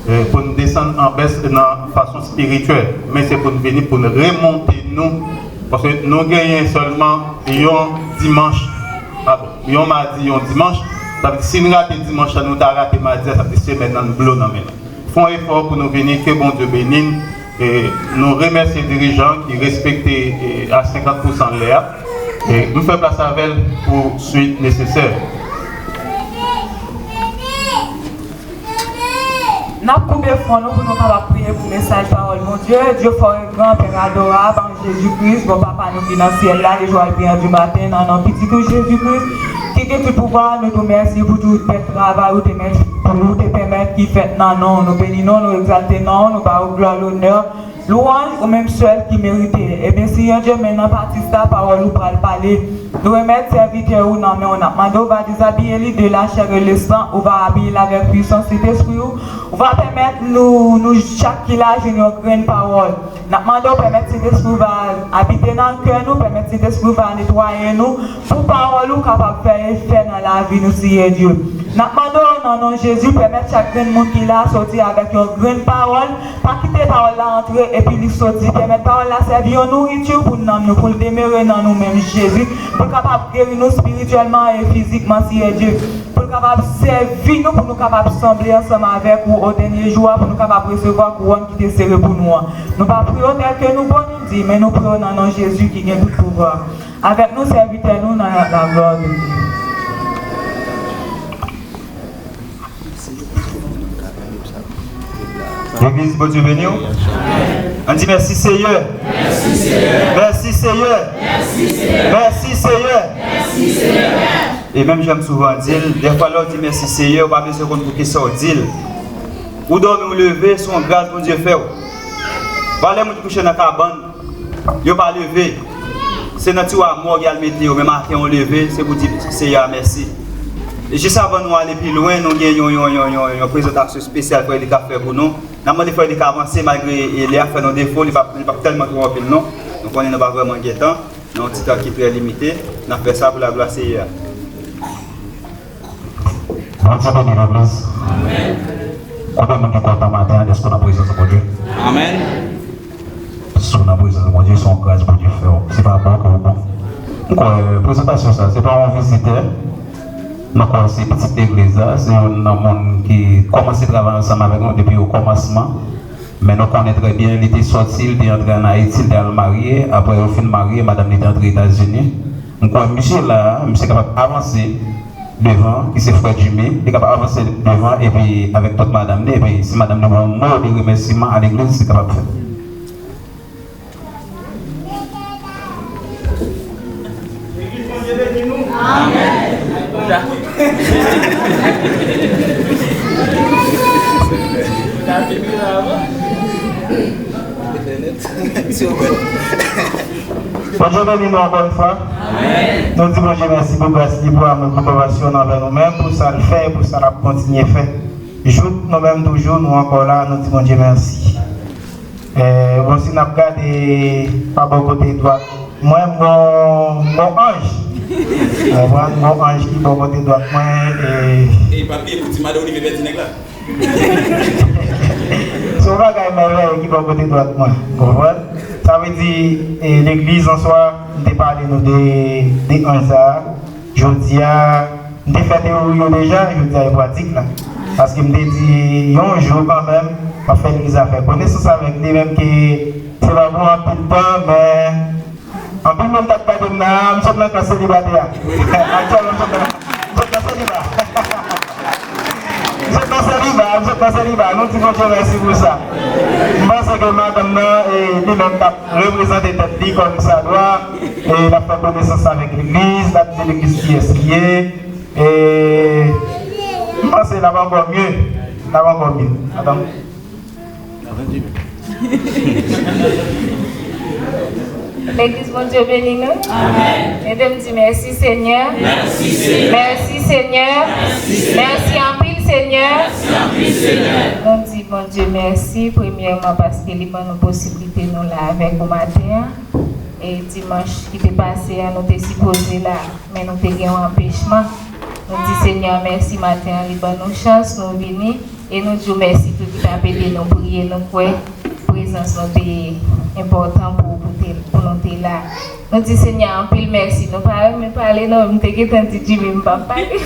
E, pou n desann an bès nan fason espirityèl, men se pou n vini pou n remonte nou, paske nou genyen sèlman yon dimanch, padon, yon madi, yon dimanch. Sa vle di, si n rate dimanch la, nou ta rate madi a, sa vle di semèn nan, n blo nan men nou. Fè yon efò pou nou vini, ke Bondye beni n. E nou remèsye dirijan ki respekte, e, a senkant pousan lè a. E m fè plas avè l pou swit nesesè. N ap koube fwon nou pou nou kapab priye pou mesaj pawòl Bondye. Dye fò e gran, Pè adorab, Jezi Kris, bon Papa nou ki nan syèl la, le joie bien du matin, nan non pitit ou Jezi Kris, ki gen tout pouvwa, nou di w mèsi pou tout bèl travay ou te mèt, pou ou te pèmèt ki fèt nan non w. Nou beni non w, nou egzalte non w, nou ba ou glwa, lonè, lwanj, ou menm sèl ki merite. Ebyen, Seyè Dye, men nan pati sa, pawòl ou pral pale. Nou remèt sèvitè ou nan men w, n ap mande w va dezabiye li de la chair et le sang, ou va abiye l avèk pwisans Sentespri w, ou va pèmèt nou, nou chak ki la, jwenn yon grenn pawòl. N ap mande w pèmèt Sentespri w va abite nan kè nou, pèmèt Sentespri w va netwaye nou, pou pawòl ou kapab fè efè nan lavi nou, Seyè Dye. N ap mande w nan non Jezi, pèmèt chak grenn moun ki la soti avèk yon grenn pawòl, pa kite pawòl la antre epi li soti, pèmèt pawòl la sèvi yon nouriti pou nanm nou, pou l demere nan nou menm, Jezi, pou l kapab geri nou espirityèlman e fizikman, Seyè Dye. Pou l kapab sèvi nou, pou nou kapab sanble ansanm avèk ou o dènye jou a, pou nou kapab resevwa kouwòn ki te sere pou nou an. Nou pa priye w tèlke nou bon, nou di, men nou priye w nan non Jezi ki gen tout pouvwa. Avèk nou, sèvitè nou nan laglwa de Dye. Legliz, Bondye beni w. Ann di, mèsi, Seyè. Mèsi, Seyè. Mèsi, Seyè. Mèsi, Seyè. Mèsi, Seyè. E menm jan m souvan di l, dèfwa lè w di mèsi Seyè, ou pa bezwen konn poukisa w di l. Ou dòmi, ou leve, se yon gras Bondye fè w. Valè moun ki kouche nan kabann, yo pa leve. Se nan tiwa mòg y al mete yo, men maten w leve, se pou di Seyè a mèsi. E jis avan nou ale pi lwen, nou gen yon, yon, yon, yon, yon prezantasyon espesyal frè Eli k ap fè pou nou. N ap mande frè Eli k avanse malgre e, lè a fè nou defo, li p ap, li p ap tèlman twò anpil non. Nou konnen nou pa vrèman gen tan, nan yon ti tan ki trè limite, n ap fè sa pou laglwa Seyè a. Bondye beni legliz. Konbyen moun ki kontan maten an dèske w nan prezans Bondye? Amèn. Si w nan prezans Bondye, se yon gras Bondye fè w. Se pa bon ke w bon. M kwè prezantasyon sa, se pa yon vizitè. Nou kwè se pitit legliz la, se youn nan moun ki kòmanse travay ansanm avèk nou depi okòmansman. Men nou konnen trè byen, li te sòti, li te antre ann Ayiti, li te al marye. Apre yo fin marye, madanm li te antre Etazini. M kwè misye la, misye kapab avanse devan, ki se frè Jimmy, li kapab avanse devan epi avèk tout madanm li, epi si madanm li gen yon mo de remèsiman a legliz, li kapab fè. Legliz Bondye beni nou. Amèn. Bondye beni nou ankò yon fwa. Amèn. Nou di Bondye mèsi pou gras li, pou amou, pou konpasyon l anvè nou menm, pou sa l fè, pou sa l ap kontinye fè. Jouk nou menm toujou, nou ankò la, nou di Bondye mèsi. Eh, bon, si n ap gade pa bò kote dwat mwen, m gon, m gon anj. Ou konprann? M gon anj ki bò kote dwat mwen. E pa bliye pou di madan Olivier pèdi nèg la. Se yon bagay mèvèye ki bò kote dwat mwen. Ou konprann? Sa vle di, eh, legliz an swa, m te pale nou de, de anj sa a. Jodi a, m te fè teyori yo deja, jodi a e pratik la. Paske m te di, yon jou kanmenm, m ap fè legliz la fè konesans avèk li, menm ke se pa pou anpil tan, men anpil moun t ap gade m nan, m sot nan klas selibatè a. Aktyèlman, m sot nan, m sot nan seliba. M sot nan seliba, m sot nan seliba. Nou di Bondye mèsi pou sa. M panse ke madanm nan, e, li menm t ap reprezante tèt li kòm sa dwa. E l ap fè konesans avèk legliz, l ap di legliz kiyès li ye. E m panse l ap ankò mye. L ap ankò mye. Atann. Legliz, Bondye beni nou. Amèn. Ede m di mèsi, Senyè. Mèsi, Senyè. Mèsi, Senyè. Mèsi anpil, Senyè. Mèsi anpil, Senyè. Nou di Bondye mèsi, premyèman, paske li ban nou posiblite nou la avèk ou maten an. E dimanch ki te pase a, nou te sipoze la, men nou te gen yon anpechman. Nou di Senyè a mèsi maten an, li ban nou chans, nou vini. E nou di w mèsi tou ki t ap ede nou priye. Nou kwè prezans nou te enpòtan pou, pou, te, pou nou te la. Nou di Senyè a anpil mèsi. Nou pa renmen pale, non, m te gentan di Jimmy m p ap pale.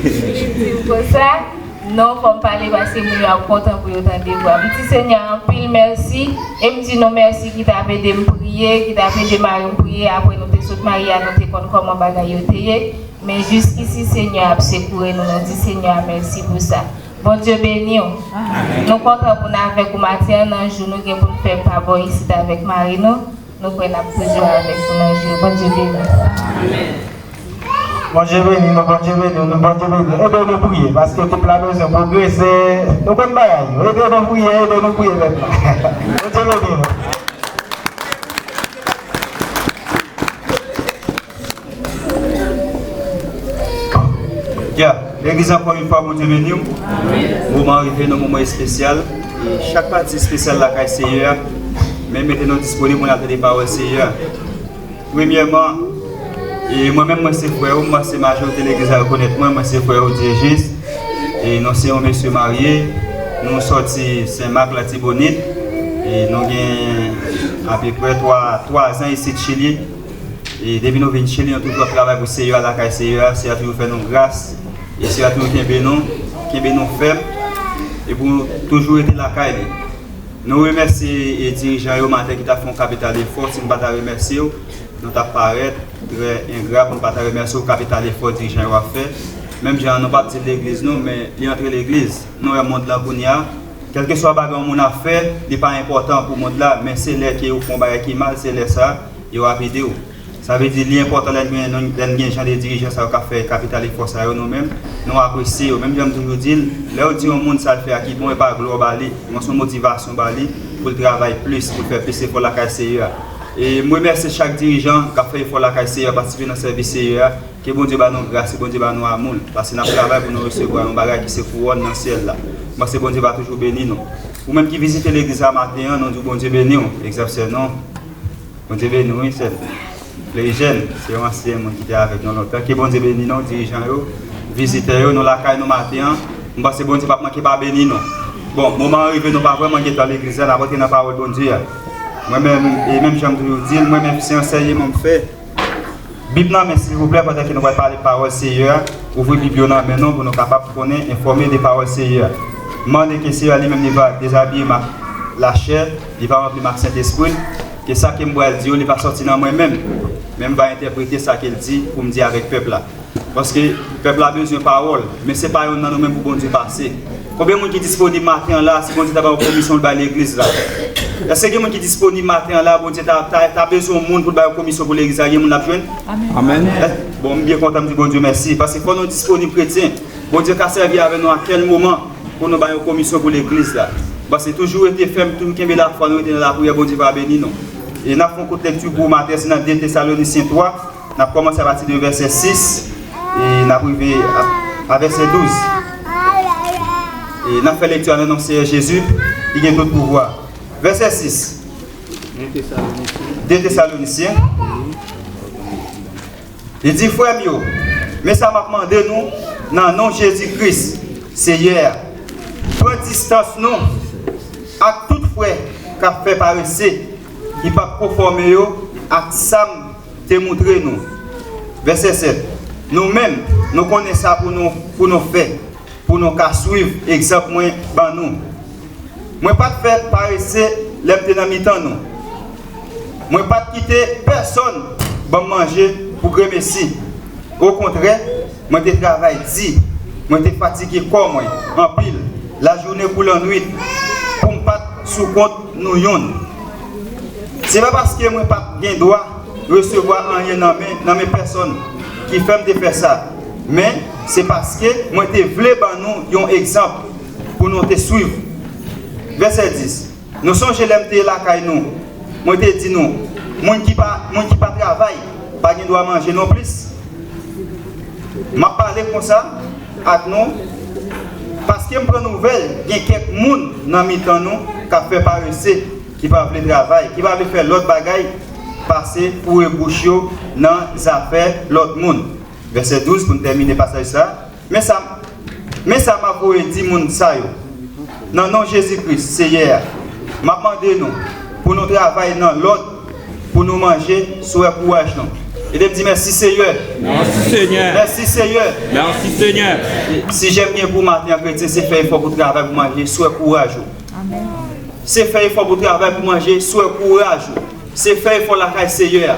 Li di m konsa. Non, fò m pale paske moun yo ap kontan pou yo tande vwa m. M di Senyè a anpil mèsi. E m di nou mèsi ki t ap ede m priye, ki t ap ede mari m priye. Apre nou te sot marye a, nou te konn kòman bagay yo te ye. Men jiskisi Senyè a ap sekoure nou. Nou di Senyè a mèsi pou sa. Bondye beni w. Nou kontan pou n avèk ou maten an nan jou nou gen pou n fè pa bò isit avèk mari nou. Nou kwè n ap toujou avèk ou nan jou. Bondye beni w. Bondye beni nou, Bondye beni nou, Bondye beni nou. Ede nou priye, paske koup la bezwen pwogrese. Nou konn bagay yo. Ede nou priye, ede nou priye pèp la. Bondye beni nou. Ya, legliz, ankò yon fwa, Bondye beni w. Moman an rive nan moman espesyal. E chak pati espesyal lakay Seyè a, men mete nou disponib pou n al tande pawòl Seyè a. Premyèman, e mwen menm, mwen se frè w, m panse majorite legliz la rekonèt mwen, mwen se frè w Dyejis. E nou se yon mesye marye, nou sòti Senmak, Latibonit. E nou gen apeprè twa, twa zan isit Chili. E depi nou vin Chili, nou toujou ap travay pou Seyè a, lakay Seyè a. Seyè a toujou fè nou gras. E Seyè a toujou kenbe nou, kenbe nou fèm. E pou nou toujou rete lakay li. Nou remèsye, e, dirijan yo maten ki t ap fè yon kapital efò. Si n pa ta remèsye w, nou t ap parèt trè engra pou n pa ta remèsye w kapital efò dirijan yo ap fè. Menm jan an, nou p ap di legliz nou, men li antre legliz. Nou wè mond lan kounye a. Kèlkeswa bagay yon moun ap fè, li pa enpòtan pou mond la, men se lè ke ou fè yon bagay ki mal, se lè sa a, yo ap ede w. Sa vle di, li enpòtan lè n gen, lè n gen jan de dirijan sa yo k ap fè kapital efò sa yo, nou menm, nou apresye yo. Menm jan m toujou di l, lè w di yon moun sa l fè a ki bon, e pa glwa w ba li, men se yon motivasyon w ba li pou l travay plis, pou l fè plis efò lakay Seyè a. E m remèsye chak dirijan k ap fè efò lakay Seyè a, patisipe nan sèvis Seyè a. Ke Bondye ba nou gras, ke Bondye ba nou amou l, paske n ap travay pou nou resevwa yon bagay ki se kouwòn nan syèl la. M panse Bondye va toujou beni nou. Ou menm ki vizite legliz la maten an, nou di w Bondye beni w. Egzanp, sè nou. Bondye beni w, wi, sè m. Fleury Jeune, se yon ansyen moun ki te avèk nou lontan. Ke Bondye beni nou, dirijan yo, vizitè yo, nou lakay nou maten an. M panse Bondye p ap manke pa beni nou. Bon, moman an rive, nou pa vrèman gentan legliz la, n ap antre nan pawòl Bondye a. Mwen menm, e menm jan m toujou di l, mwen menm se ansèyman m fè. Bib nan men, silvouplè, pandan ke nou pral pale pawòl Seyè a, ouvri Bib yo nan men nou pou nou kapab konnen, enfòme de pawòl Seyè a. M mande ke Seyè a li menm li va dezabiye m ak lachè, li va ranpli m ak Sentespri l, ke sa ke m pral di yo, li va sòti nan mwen menm, men m va entèprete sa ke l di pou m di avèk pèp la. Paske pèp la bezwen pawòl, men se pa yonn nan nou menm pou Bondye pase. Konbyen moun ki disponib maten an la, si Bondye ta ba yon komisyon l bay legliz la? Èske gen moun ki disponib maten an la, Bondye ta, ta, ta bezwen yon moun pou l ba yon komisyon pou legliz la, gen moun l ap jwenn? Amèn. Èske, bon, m byen kontan, m di Bondye mèsi, paske fò nou disponib kretyen. Bondye ka sèvi avè nou a kèl moman pou nou ba yon komisyon pou legliz la. Paske toujou rete fèm, toujou kenbe lafwa, nou rete nan lapriyè, Bondye va beni nou. E n ap fè yon kout lekti pou maten, se nan de Tesalonisyen twa, n ap kòmanse apati de vèsè sis e n ap rive a, a vèsè douz. E n ap fè lekti a nan non Seyè Jezi, ki gen tout pouvwa. Vèsè sis. De Tesalonisyen. Li di, frè m yo, men sa m ap mande nou nan non Jezi Kris, Seyè a. Pran distans nou ak tout frè k ap fè parese, ki p ap konfòme yo ak sa m te moutre nou. Vèsè sèt. Nou menm, nou konnen sa pou nou, pou nou fè, pou nou ka swiv egzanp mwen ban nou. Mwen pa t fè parese lè m te nan mitan nou. Mwen pa t kite pèsonn ban m manje pou gremesi. Okontrè, mwen te travay di, mwen te fatige kò mwen anpil, lajounen kou lannwit, pou m pa t sou kont nou yonn. Se pa paske mwen pa t gen dwa resevwa anyen nan men, nan men pèsonn ki fè m te fè sa, men se paske mwen te vle ban nou yon egzanp pou nou te swiv. Vèsè dis. Nou sonje lè m te lakay nou, mwen te di nou, moun ki pa, moun ki pa travay, pa gen dwa manje nonplis. M ap pale konsa ak nou, paske m pran nouvèl, gen kèk moun nan mitan nou k ap fè parese, ki pa vle travay, ki pa vle fè lòt bagay, pase foure bouch yo nan zafè lòt moun. Vèsè douz, pou n tèmine pasaj sa. Men sa, men sa m ap voye di moun sa yo. Nan non Jezi Kris, Seyè a, m ap mande nou pou nou travay nan lòd, pou nou manje, swè kouraj nou. Ede m di, mèsi, Seyè. Mèsi, Senyè. Mèsi, Seyè. Mèsi, Senyè. Sijè m gen pou maten an, kretyen, se fè efò pou travay, pou manje, swè kouraj ou. Se fè efò pou travay, pou manje, swè kouraj ou. Se fè efò lakay Seyè a.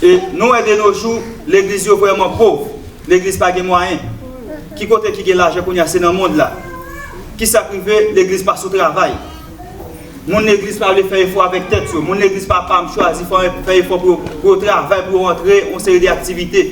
E nou wè de nos jours, legliz yo vrèman pòv. Legliz pa gen mwayen. Ki kote ki gen lajan kounye a? Se nan mond la. Kisa k rive? Legliz pa sou travay. Moun legliz pa vle fè efò avèk tèt yo. Moun legliz pa, pa chwazi fè, fè efò pou yo, pou yo travay, pou yo rantre yon seri de aktivite.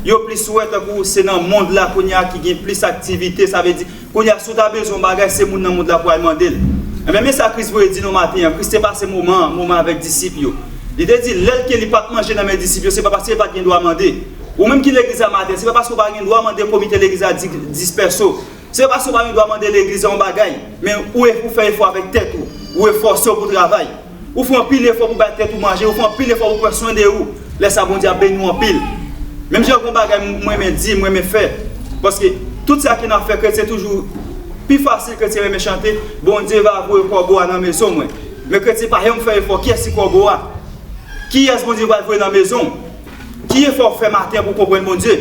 Yo plis wè tankou se nan mond la kounye a ki gen plis aktivite, sa vle di, kounye a, si w ta bezwen yon bagay, se moun nan mond la pou al mande l. Enben, men sa Kris voye di nou maten an. Kris te pase moman, moman avèk disip yo. Li te di, lè l ke li pa t manje nan men disip yo, se pa paske li pa t gen dwa mande. Ou menm ki legliz la maten, se pa paske w pa gen dwa mande komite legliz la di, dis pèso. Se pa paske w pa gen dwa mande legliz la yon bagay, men ou e, ou fè efò avèk tèt ou. Ou e fòse w pou travay. Ou fè anpil efò pou bay tèt ou manje, ou fè anpil efò pou pran swen de ou. Lè sa, Bondye ap beni w anpil. Menm jan gon bagay m, mwen renmen di, mwen renmen fè. Paske tout sa ke n ap fè, kretyen toujou, pi fasil kretyen renmen chante, Bondye va voye kòbo a nan mezon mwen. Men kretyen pa janm fè efò, kiyès ki kòbo a? Kiyès Bondye pral voye nan mezon w? Ki efò w fè maten an pou w konprann Bondye?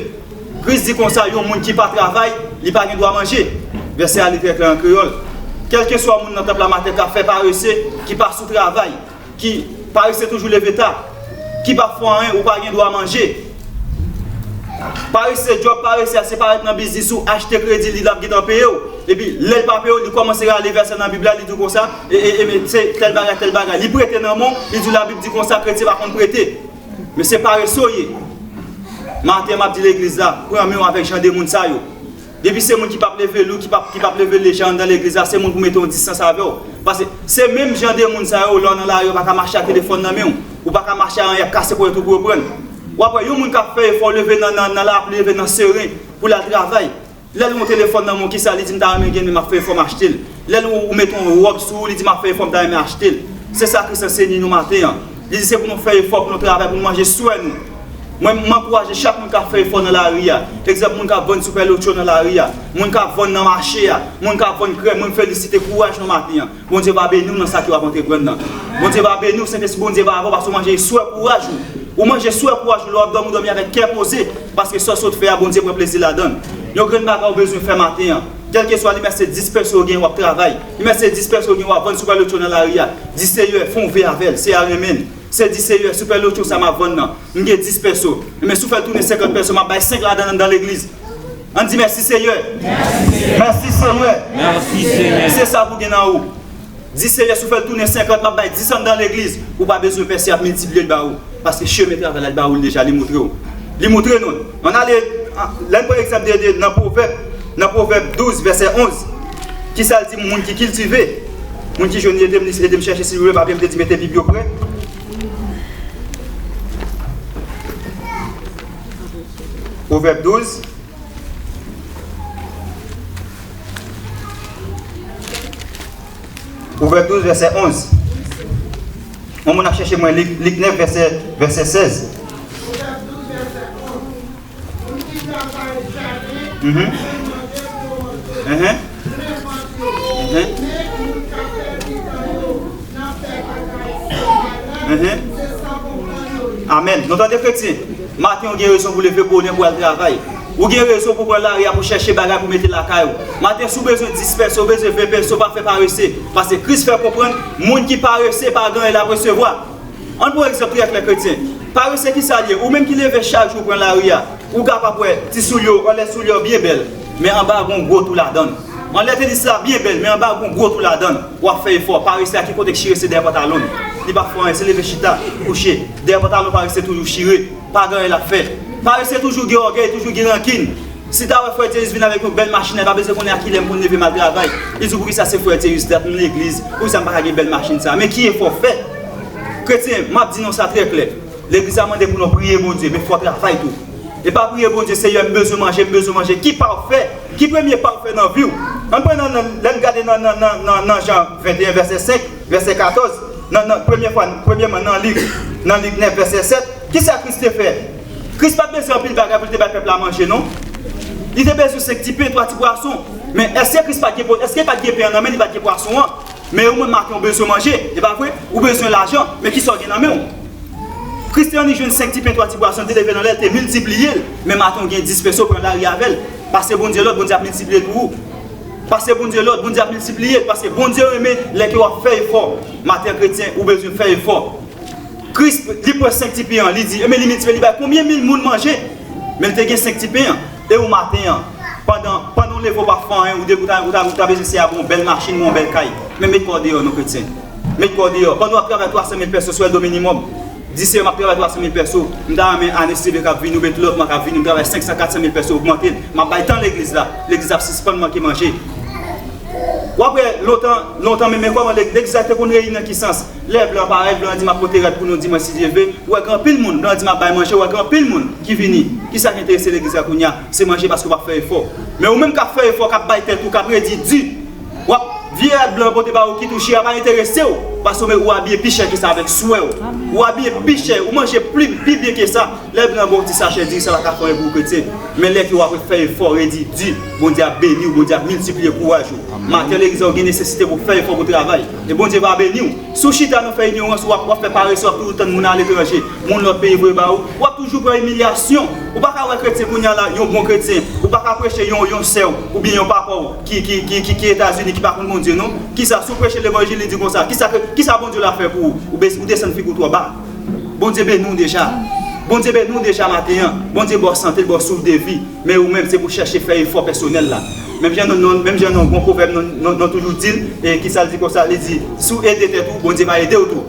Kris di konsa, yon moun ki pa travay, li pa gen dwa manje. Vèsè a li trè klè an kreyòl. Kèlkeswa moun nan tanp la maten k ap fè parese, ki pa sou travay, ki parese toujou leve ta, ki pa fè anyen, ou pa gen dwa manje. Parese, djòb parese a, se parèt nan biznis ou, achte kredi li, l ap gentan peye w. Epi, lè l pa peye w, li kòmanse rale vèsè nan Bib la, li di w konsa, e, e, e, men se tèl bagay, tèl bagay. Li prete nan men w, li di w Labib di konsa, kretyen pa konn prete. Men se parese w ye. Maten an, m ap di legliz la, pran men w avèk jan de moun sa yo. Depi se moun ki p ap leve lou, ki p ap, ki p ap leve leje anndan legliz la, se moun pou mete yon distans avè w. Paske se menm jan de moun sa yo, lè w nan lari, w pa ka mache ak telefòn nan men w. Ou pa ka mache a anyen, y ap kase ponyèt ou pou yo pran l. W ap wè yon moun k ap fè efò, leve nan, nan, nan lapli, leve nan seren pou l al travay. Lè l wè yon telefòn nan men w, kisa li di, "M ta renmen gen l, men m ap fè efò m achte l." Lè l wè ou mete yon wòb sou ou, li di, "M ap fè efò, m ta renmen achte l." Se sa Kris anseye nou maten an. Li di, "Se pou nou fè efò, pou nou travay, pou nou manje swè nou." Mwen, m ankouraje chak moun k ap fè efò nan lari a. Egzanp, moun k ap vann Super Lotto nan lari a, moun k ap vann nan mache a, moun k ap vann krèm, mwen, m felisite kouraj nou maten an. Bondye va beni w nan sa ke w ap antreprann nan. Bondye va beni w, Sentespri Bondye va avè w, paske w manje swè kouraj ou. Ou manje swè kouraj ou, lè w ap dòmi, w dòmi avèk kè poze, paske sa w sot fè a, Bondye pran plezi ladan l. Yon grenn bagay ou bezwen fè maten an, kèlkeswa li mèt se dis peso w gen, w ap travay. Li mèt se dis peso w gen, w ap vann Super Lotto nan lari a. Di, "Seyè, fè yon ve avè l, Seyè a renmen l." Se di, "Seyè, Super Lotto sa m ap vann nan, m gen dis peso. Men si w fè l tounen senkant peso, m ap bay senk ladan l anndan legliz." Ann di, "Mèsi, Seyè." Mèsi, Seyè. Mèsi, Seyè. Se sa pou gen nan ou. Di, "Seyè, si w fè l tounen senkant, m ap bay dis anndan legliz." Ou pa bezwen pèse, y ap miltipliye l ba ou. Paske chemen travay la, li ba ou l deja, li montre w. Li montre nou. Ann ale, an, lè n pran egzanp de, de, nan Pwovèb, nan Pwovèb douz, vèsè onz. Kisa l di moun ki kiltive? Moun ki jwenn, ede m, ede m chèche, silvouplè, papye m te di mete Bib yo prè. Pwovèb douz. Pwovèb douz, vèsè onz. Yon moun ap chèche mwen, Lik, Lik nèf, vèsè, vèsè sèz. Mhm. Mhm. Mhm. Mhm. Amèn. Nou tande, kretyen? Maten, ou gen rezon pou leve bonè pou al travay. Ou gen rezon pou pran lari a pou chèche bagay pou mete lakay ou. Maten, si w bezwen dis peso, w bezwen ven peso, pa fè parese. Paske Kris fè konprann, moun ki parese pa gen anyen l ap resevwa. Ann pran egzanp trè klè, kretyen. Parese, kisa l ye? Ou menm ki leve chak jou pran lari a, ou kapab wè ti soulye w, anlè soulye w byen bèl, men anba a gen yon gwo twou ladan l. Anlè tenis la byen bèl, men anba a gen yon gwo twou ladan l. W ap fè efò. Parese a ki kote k chire, se dèyè pantalon l. Li pa fè anyen, se leve chita, kouche. Dèyè pantalon parese toujou chire. Pa gen anyen l ap fè. Parese toujou gen ògèy, toujou gen rankin. Si ta wè frè Thérus vin avèk yon bèl machin, li pa bezwen konnen a kilè m konn leve m al travay. Li di, "Poukisa se frè Thérus dat m legliz? Poukisa m pa ka gen bèl machin sa a?" Men ki efò w fè? Kretyen, m ap di nou sa trè klè. Legliz la mande pou nou priye Bondye, men fò w travay tou. E pa priye Bondye, "Seyè, m bezwen manje, m bezwen manje." Ki pa w fè? Ki premye pa w fè nan vi w? Ann pran nan, nan, lè n gade nan, nan, nan, nan, nan Jan venteyen, vèsè senk, vèsè katòz, nan, nan, premye fwa, premyèman nan Lik, nan Lik nèf, vèsè sèt, kisa Kris te fè? Kris pa t bezwen anpil bagay pou l te bay pèp la manje, non. Li te bezwen senk ti pen, twa ti pwason. Men èske Kris pa t gen, èske pa t gen pen an nan men li, pa t gen pwason an? Men ou menm maten, ou bezwen manje, e pa vre? Ou bezwen lajan, men kisa w gen nan men w? Kris te annik jwenn senk ti pen, twa ti pwason, li te leve nan lè, li te miltipliye l. Men maten, ou gen dis peso, pran lari avè l. Pase Bondye lòd, Bondye ap miltipliye l pou ou. Pase Bondye lòd, Bondye ap miltipliye l, paske Bondye renmen lè ke w ap fè efò. Maten, kretyen, ou bezwen fè efò. Kris, li pran senk ti pen an, li di, ebyen, li miltipliye, li bay konbyen mil moun manje? Men li te gen senk ti pen an. E ou maten an, pandan, pandan w leve, w pa fè anyen, ou de-, ou ta, ou ta, ou ta bezwen se a bon, bèl machin, yon bèl kay. Men met kò w deyò, non, kretyen. Met kò w deyò. Pandan w ap travay twa san mil pèso, swèldo minimòm. Di, "Seyè, m ap travay twa san mil pèso. M ta renmen ane estivè k ap vini, oubyen tout lòt mwa k ap vini, m travay senk san, kat san mil pèso, ogmante l. M ap bay tan legliz la. Legliz ap sispann manke manje." W ap wè, lontan, lontan, men, men kòman leg-, legliz la te konn reyini nan ki sans? Lè blan parèt, blan di, "M ap pote rad pou nou dimanch, si Dye vle." Ou wè gen anpil moun, blan di, "M ap bay manje," ou wè gen anpil moun ki vini. Kisa k enterese legliz la kounye a? Se manje, paske w ap fè efò. Men ou menm k ap fè efò, k ap bay tèt ou, k ap redi di, w ap vye rad blan pote ba ou, kit ou chè a, pa enterese w, paske ou menm ou abiye pi chè ke sa avèk swè w. Ou abiye pi chè, ou manje pli, pi byen ke sa. Lè blan ba w ti sachè diri, sa pa ka fè anyen pou ou, kretyen. Men lè ke w ap fè efò, redi di, Bondye ap beni w, Bondye ap miltipliye kouraj ou. Maten, legliz la, ou gen nesesite pou w fè efò pou w travay. E Bondye va beni w. Si w chita nan fè inyorans, w ap, w ap fè parese, w ap toujou tann moun aletranje, moun lòt peyi voye ba ou, w ap toujou pran imilyasyon. Ou pa ka wè kretyen kounye a la, yon bon kretyen, ou pa ka preche yon, yon sè w, oubyen yon papa w ki, ki, ki, ki, ki Etazini, ki pa konn Bondye, non. Kisa, si w preche levanjil, li di konsa, kisa ke, kisa Bondye la fè pou ou? Ou bes-, ou desann figi w twò ba. Bondye beni w deja. Bondye beni w deja maten an. Bondye ba w sante, l ba w souf de vi. Men ou menm, se pou w chèche fè efò pèsonèl la. Menm jan nou, nou, menm jan nou, gon pwovèb nou, nou, nou toujou di l, e kisa l di konsa, li di, si w ede tèt ou, Bondye va ede w tou.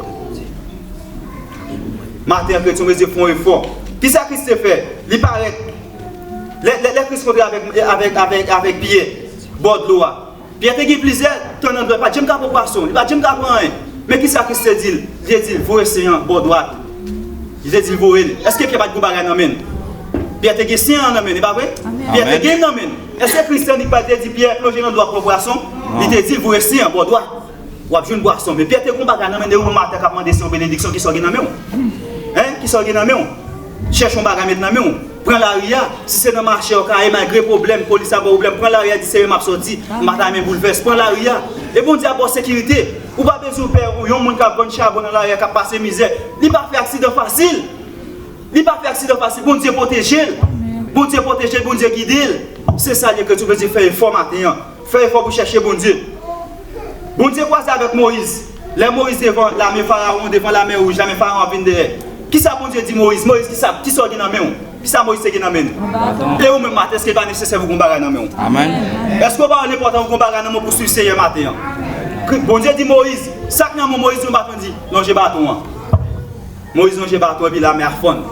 Maten an, kretyen, w bezwen fè yon efò. Kisa Kris te fè? Li parèt. Lè, lè, lè Kris kontre avèk, avèk, avèk, avèk Pyè bò dlo a, Pyè te gen plizyè tan nan dlo a, li pa t janm ka pran pwason, li pa t janm ka pran anyen. Men kisa Kris te di l? Li te di l, "Voye sen an bò dwat." Li te di l, "Voye l." Èske Pyè pa t gen yon bagay nan men l? Pyè te gen sen an nan men l, e pa vre? Pyè te gen l nan men l. Èske Kris te annik pale, te di Pyè, "Plonje nan dlo a, pran pwason"? Li te di l, "Voye sen an bò dwat." W ap jwenn pwason. Men Pyè te gen yon bagay nan men l, e ou menm atè k ap mande Senyè w benediksyon, kisa w gen nan men w? Hein? Kisa w gen nan men w? Chèche yon bagay met nan men w. Pran lari a. Si se nan mache w ka ye, malgre pwoblèm, polis ap ba w pwoblèm, pran lari a, di, "Senyè, m ap sòti. M pa ta renmen boulvès." Pran lari a. E Bondye ap ba w sekirite. Ou pa bezwen pè yon moun k ap vann chabon nan lari a, k ap pase mizè. Li pa fè aksidan fasil. Li pa fè aksidan fasil. Bondye pwoteje l. Bondye pwoteje l, Bondye gide l. Se sa l ye, kretyen, ou bezwen fè efò maten an. Fè efò pou chèche Bondye. Bondye kwaze avèk Moyiz. Lè Moyiz devan lame Farawon, devan lamè wouj, lamè Farawon ap vin dèyè. Kisa Bondye di Moyiz? Moyiz, kisa, kisa w gen nan men w? Kisa Moyiz te gen nan men l? Yon baton. E ou menm maten, èske li pa nesesè pou w gen yon bagay nan men w? Amèn. Èske w pa wè l enpòtan pou w gen yon bagay nan men w pou w swiv Senyè maten an? Kri-, Bondye di Moyiz, sa k nan men w? Moyiz di yon baton, di, "Lonje baton an." Moyiz lonje baton epi lame a fann.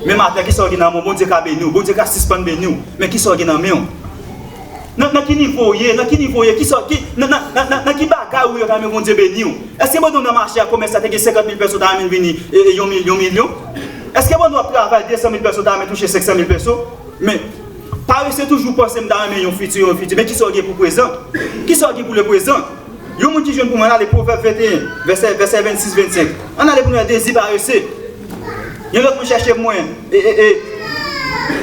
Men maten, kisa w gen nan men w? Bondye ka beni w. Bondye ka sispann beni w. Men kisa w gen nan men w? Nan, nan ki nivo w ye? Nan ki nivo w ye? Kisa, ki, nan, nan, nan, nan, nan ki bagay ou ye w ta renmen Bondye beni w? Èske pandan w nan mache a, komès la te gen senkant mil pèson w ta renmen l vini e, e, yon mil-, yon milyon? Èske pandan w ap travay, de san mil pèson w ta renmen touche senk san mil pèson? Men, parese toujou panse, "M ta renmen yon fiti, yon fiti." Men kisa w gen pou prezan? Kisa w gen pou le prezan? Yon moun ki jwenn pou mwen, ann ale Pwovèb venteyen, vèsè, vèsè vennsis, vennsenk. Ann ale pou nou wè dezi parese. Yon lòt moun chèche pou mwen. E, e, e,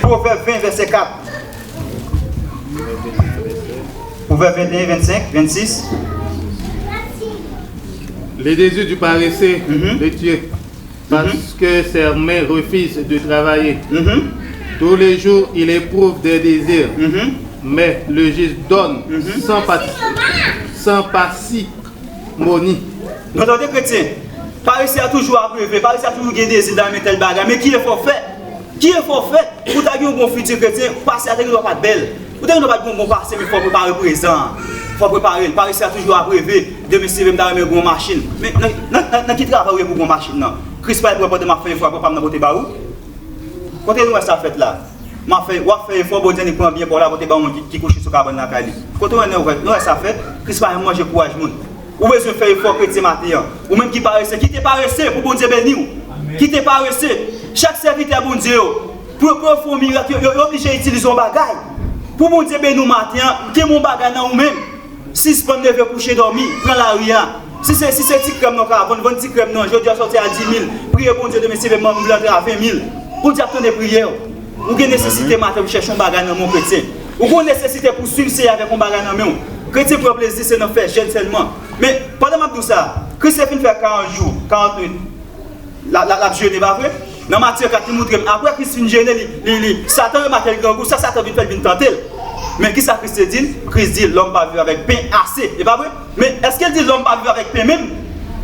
Pwovèb ven, vèsè kat. Pwovèb venteyen, vennsenk, vennsis. Les désirs du paresseux le tuent, parce que ses mains refusent de travailler. Tous les jours, il éprouve des désirs, mais le juste donne sans, pa- sans parcimonie. Nou tande, kretyen, parese a toujou ap reve, parese a toujou gen dezi l ta renmen tèl bagay, men ki efò fè? Ki efò fè pou w ta gen yon bon fiti, kretyen? Pase a te gen dwa pa t bèl. Ou te gen dwa pa t gen yon bon pase, men fò w prepare prezan an. Fò w prepare l. Parese a toujou ap reve, "Demen si Dye vle m ta renmen gen yon machin." Men nan, nan, nan, nan ki travay ou ye pou w gen yon machin nan? Kris pral pran pandan m ap fè efò, pran pa m nan pote ba ou. Kote nou wè sa fèt la? M ap fè, w ap fè efò, Bondye annik pran byen pa w la pote ba yon moun ki, ki kouche sou kabann lakay li. Kote w wè, nou wè, nou wè sa fèt? Kris pa janm manje kouraj moun. Ou bezwen fè efò, kretyen, maten an. Ou menm ki parese, kite parese pou Bondye beni w. Kite parese. Chak sèvitè Bondye yo, pou, pou yo fè yon mirak, yo, yo, yo oblije itilize yon bagay. Pou Bondye beni w maten an, kenbe yon bagay nan ou menm. Sispann leve kouche dòmi, pran lari a. Si se, si se ti krèm nan w ka vann, vann ti krèm nan. Jodi a sòti a di mil. Priye Bondye, demen si Dye vle m vle antre a ven mil. Bondye ap tande priyè w. Ou gen nesesite maten pou chèche yon bagay nan men w, kretyen. Ou gen nesesite pou swiv Seyè avèk yon bagay nan men w. Kretyen pran plezi se nan fè jèn sèlman. Men, pandan m ap di w sa, Kris te fin fè karant jou, karant nwit, l ap, l ap, l ap jene, pa vre? Nan Matye kat, li montre m, apre Kris fin jene, li, li, li, Satan remake l grangou, sa Satan vin fè l, vin tante l. Men kisa Kris te di l? Kris di, "Lòm pa viv avèk pen ase." E pa vre? Men èske l di, "Lòm pa viv avèk pen menm"?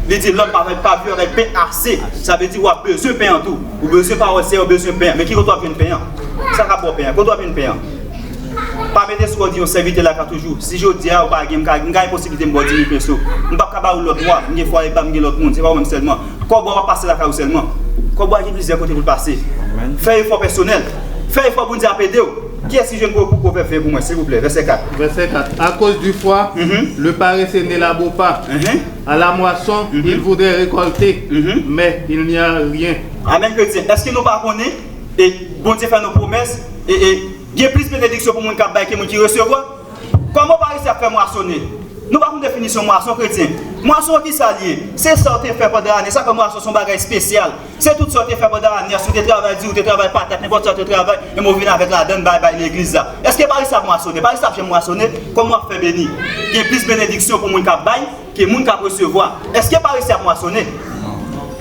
Li di, "Lòm pa, pa viv avèk pen ase." Sa vle di, w ap bezwen pen an tou. Ou bezwen pawòl Seyè, ou bezwen pen an. Men ki kote w ap jwenn pen an? Sa k ap ba w pen an? Kote w ap jwenn pen an? Pa mete sou w di yon sèvitè lakay toujou. Si jodi a ou pa gen, m ka, m ka gen posiblite m ba w di mil peso. M p ap ka ba ou lòt mwa. M gen fwaye pa m, m gen lòt moun. Se pa ou menm sèlman. Kòb ou a pase lakay ou sèlman. Kòb ou a gen plizyè kote pou l pase. Fè efò pèsonèl. Fè efò, Bondye ap ede w. Kiyès ki jwenn pou, pou Pwovèb ven pou mwen, silvouplè? Vèsè kat. Verset quatre. À cause du froid, le paresseux n'élabore pas. À la moisson, il voudrait récolter, mais il n'y a rien. Amèn, kretyen. Èske nou pa konnen, e, Bondye fè nou pwomès, e, e, gen plis benediksyon pou moun k ap bay ke moun ki resevwa? Kòman parese ap fè mwasone? Nou pa konn definisyon mwason, kretyen. Mwason an, kisa l ye? Se sa w te fè pandan ane. Sa fè mwason se yon bagay espesyal. Se tout sa w te fè pandan ane a, si w te travay di, ou te travay patat, nenpòt sa w te travay, e men w vin avèk ladan l bay, bay legliz la. Èske parese ap mwasone? Parese ap janm mwasone. Kòman w ap fè beni? Gen plis benediksyon pou moun k ap bay ke moun k ap resevwa. Èske parese ap mwasone?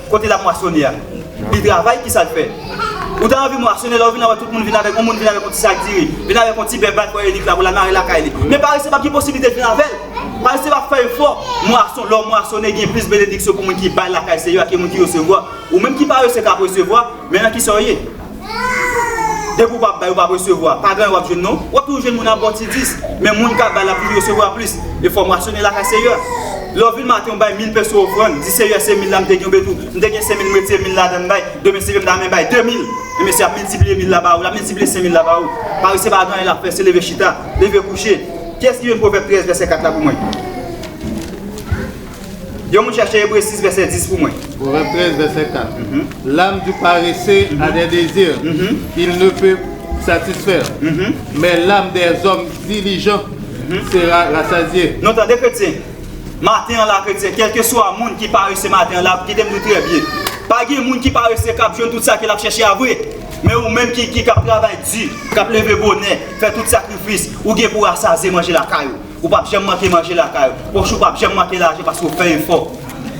Kote l ap mwasone a? Li travay, kisa l fè? Ou ta anvi mwasone, lè w vin la wè tout moun vin avèk, yon moun vin avèk yon ti sak diri, vin avèk yon ti bèf bay frè Enik la pou l al mare lakay li. Men parese p ap gen posiblite l vin avè l. Parese p ap fè efò. Mwason, lè w mwasone, gen plis benediksyon pou moun ki bay lakay Seyè a ke moun ki resevwa. Ou menm ki parese k ap resevwa, men nan kisa w ye? Depi w p ap bay, ou p ap resevwa. Pa gen anyen w ap jwenn non. W ap toujou jwenn moun ap ba w ti dis. Men moun k ap bay la ap toujou resevwa plis. E fò w mwasyone lakay Seyè a. Lè w vin maten, w bay mil peso ofrann, di, Seyè, se mil la m te gen, oubyen tou, m te gen senk mil, m retire mil ladan, m bay, demen, Seyè, m ta men bay de mil. Men Mesye ap miltipliye mil la ba ou, l ap miltipliye senk mil la ba ou. Parese pa gen anyen l ap fè, se leve chita, leve kouche. Kiyès ki jwenn Pwovèb trèz, vèsè kat la pou mwen? Yon moun chèche Ebre sis, vèsè dis pou mwen. Pwovèb trèz, vèsè kat. L'âme du paresseux a des désirs qu'il ne peut satisfaire, mais l'âme des hommes diligents sera rassasiée. Nou tande, kretyen. Maten an la, kretyen, kèlkeswa moun ki parese maten an la, kite m di w trè byen. Pa gen moun ki parese k ap jwenn tout sa ke l ap chèche a vre. Men ou menm ki, ki, k ap travay di, k ap leve bonè, fè tout sakrifis, ou gen pou w rasazye manje lakay ou. Ou p ap janm manke manje lakay ou. Pòch ou p ap janm manke lajan paske w fè efò.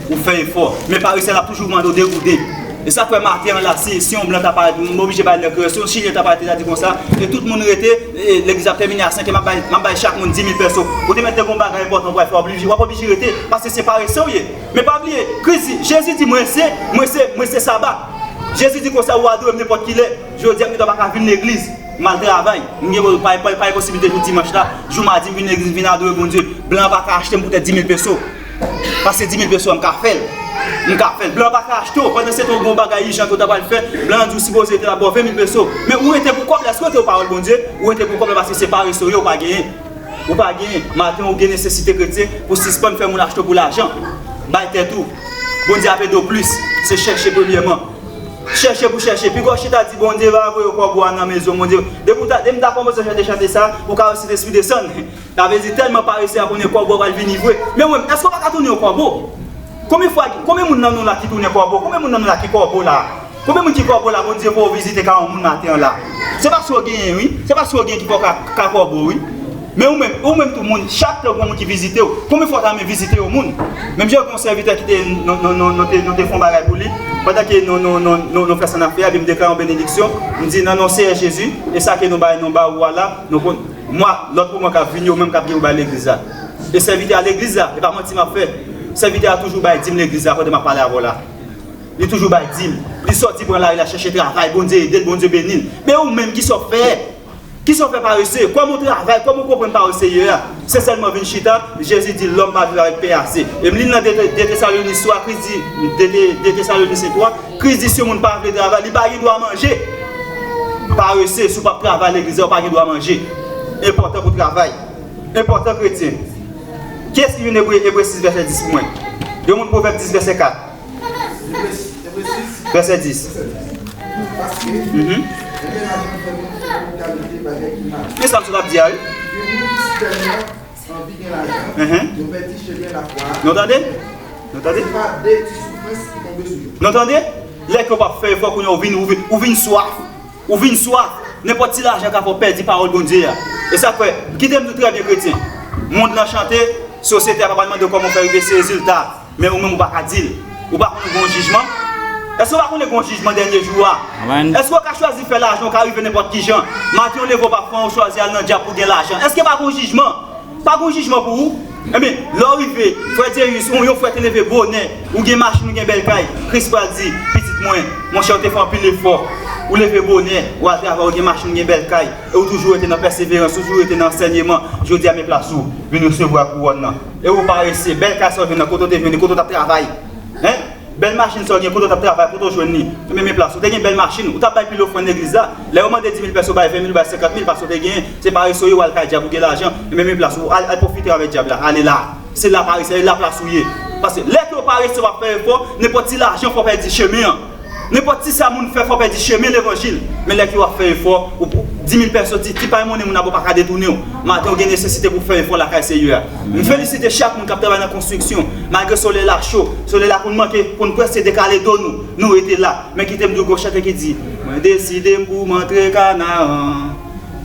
Ou fè efò. Men parese la ap toujou mande w degouden. E sa k fè maten an la, si, si yon blan ta parèt, m oblije bay lè kreyòl, si yon chilyen ta parèt, te ta di konsa, e tout moun rete, e legliz ap tèmine a senk è, m ap bay, m ap bay chak moun di mil peso. Ou te mèt te gon bagay enpòtan w pral fè, oblije, w ap oblije rete, paske se parese w ye. Men pa bliye, Kris di, Jezi di, mwen se, mwen se, mwen se saba. Jezi di konsa, ou adore m nenpòt ki lè. Jodi a, m gentan pa ka vin legliz. M al travay. M gen, pa, pa, pa gen posiblite jou dimanch la. Jou madi, m vin legliz, m vin adore Bondye. Blan an pa ka achte m poutèt di mil peso. Paske di mil peso a, m ka fè l. M ka fè l. Blan an pa ka achte w. Pandan se tan, w gen yon bagay ijan ke w ta pral fè. Blan an di w sipoze te la ba w ven mil peso. Men ou rete pou kòb la. Èske w rete pou pawòl Bondye? Ou rete pou kòb la paske se parese w ye, ou pa genyen. Ou pa genyen. Maten, ou gen nesesite, kretyen, pou sispann fè moun achte w pou lajan. Bay tèt ou. Bondye ap ede w plis. Se chèche premyèman. Chèche pou chèche. Piga w chita di, Bondye va voye kòb ou a nan mezon, Bondye. Depi w ta, depi m ta kòmanse chante chante sa, ou ka wè Sentespri desann. Sa vle di, tèlman parese a konnen kòbo a pral vini vre. Men ou menm, èske w pa ka tounen yon kòbo? Konbyen fwa, konbyen moun nan nou la ki tounen kòbo? Konbyen moun nan nou la ki kòbo la? Konbyen moun ki kòbo la, Bondye voye w vizite kay yon moun maten an la? Se paske w genyen, wi. Se paske w genyen ki fè w ka, ka kòbo, wi. Men ou menm, ou menm tou moun, chak tan gen yon moun ki vizite w, konbyen fwa w ta renmen vizite yon moun? Menm jan gen yon sèvitè ki te, nou, nou, nou, nou te, nou te fè yon bagay pou li, pandan ke nou, nou, nou, nou, nou fè sa n ap fè a, epi m deklare yon benediksyon, m di, nan non Seyè Jezi, e sa ke nou bay, nou ba ou a la, nou kon-, mwa, lòt pou mwa k ap vini, ou menm k ap gen pou bay legliz la. E sèvitè a legliz la, e pa manti m ap fè. Sèvitè a toujou bay dim legliz la pandan m ap pale avè w la. Li toujou bay dim. Li sòti pran lari, l al chèche travay, Bondye ede l, Bondye beni l. Men ou menm, kisa w fè? Kisa w fè parese? Kòman w travay? Kòman w konprann pawòl Seyè a? Se sèlman vin chita, Jezi di, lòm pa viv avèk pen ase. E m li l nan de, de Tesalonis twa, Kris di, de, de, de Tesalonis twa, Kris di, si yon moun pa vle travay, li pa gen dwa manje. Parese, si w p ap travay legliz la, ou pa gen dwa manje. Enpòtan pou travay. Enpòtan, kretyen. Kiyès ki jwenn Ebre, Ebre sis vèsè dis pou mwen? Yon moun Pwovèb dis vèsè kat. Ebre sis, Ebre sis, vèsè dis. Vèsè dis. Paske, mhm, renmen lajan fè moun fè yon kalite bagay ki mal. Men sa m sot ap di a, wi. Yo mouri sitèlman anvi gen lajan, mhm, yo pèdi chemen lafwa a. Nou tande? Nou tande? Se pa de ti soufrans ki tonbe sou yo. Nou tande? Lè ke w p ap fè efò, kounye a w vin, ou vin, ou vin swaf. Ou vin swaf. Nenpòt ti lajan ka fè w pèdi pawòl Bondye a. E sa k fè, kite m di w trè byen, kretyen. Mond lan chante, sosyete a pa pral mande w kòman w fè rive se rezilta. Men ou menm ou pa ka di l. Ou pa konnen gen yon jijman? Èske w pa konnen gen yon jijman dènye jou a? Amèn. Èske w ka chwazi fè lajan, w ka rive nenpòt ki jan? Maten w leve w pa fè anyen, w chwazi al nan djab pou gen lajan. Èske pa gen yon jijman? Pa gen yon jijman pou ou? Ebyen, lè w rive, frè Dyeus, ou yon frè te leve bonè, ou gen machin, ou gen bèl kay, Kris pral di, pitit mwen, monchè, ou te fè anpil efò, ou leve bonè, ou al travay, ou gen machin, ou gen bèl kay, e ou toujou rete nan pèseverans, ou toujou rete nan ansèyman, jodi a men plas ou, vin resevwa kouwòn nan. E ou parese, bèl kay sa w jwenn nan, kote w te jwenn li, kote w t ap travay? Hein? Bèl machin sa w gen, kote w t ap travay, kote w jwenn li? Men, men plas ou, te gen bèl machin, ou t ap bay pil ofrann legliz la. Lè yo mande di mil pèso, bay ven mil, bay senkant mil, paske w te genyen, se parese w ye, w al kay dyab, ou gen lajan. Men, men plas ou, al, al pwofite avèk dyab la, ale la. Se la parese, se la plas ou ye. Paske lè ke w parese, w ap fè efò, nenpòt ti lajan fè w pèdi chemen an. Nenpòt ti sa moun fè fè w pèdi chemen levanjil. Men lè ke w ap fè efò, ou pou di mil pèso, ti, ti pay monnen moun nan ba w pa ka detounen w. Maten w gen nesesite pou w fè efò lakay Seyè a. M felisite chak moun k ap travay nan konstriksyon. Malgre solèy la cho, solèy la konn manke, konn prèske dekale do nou, nou rete la. Men kite m di w gon chante ki di, mwen deside m pou m antre Kanaran.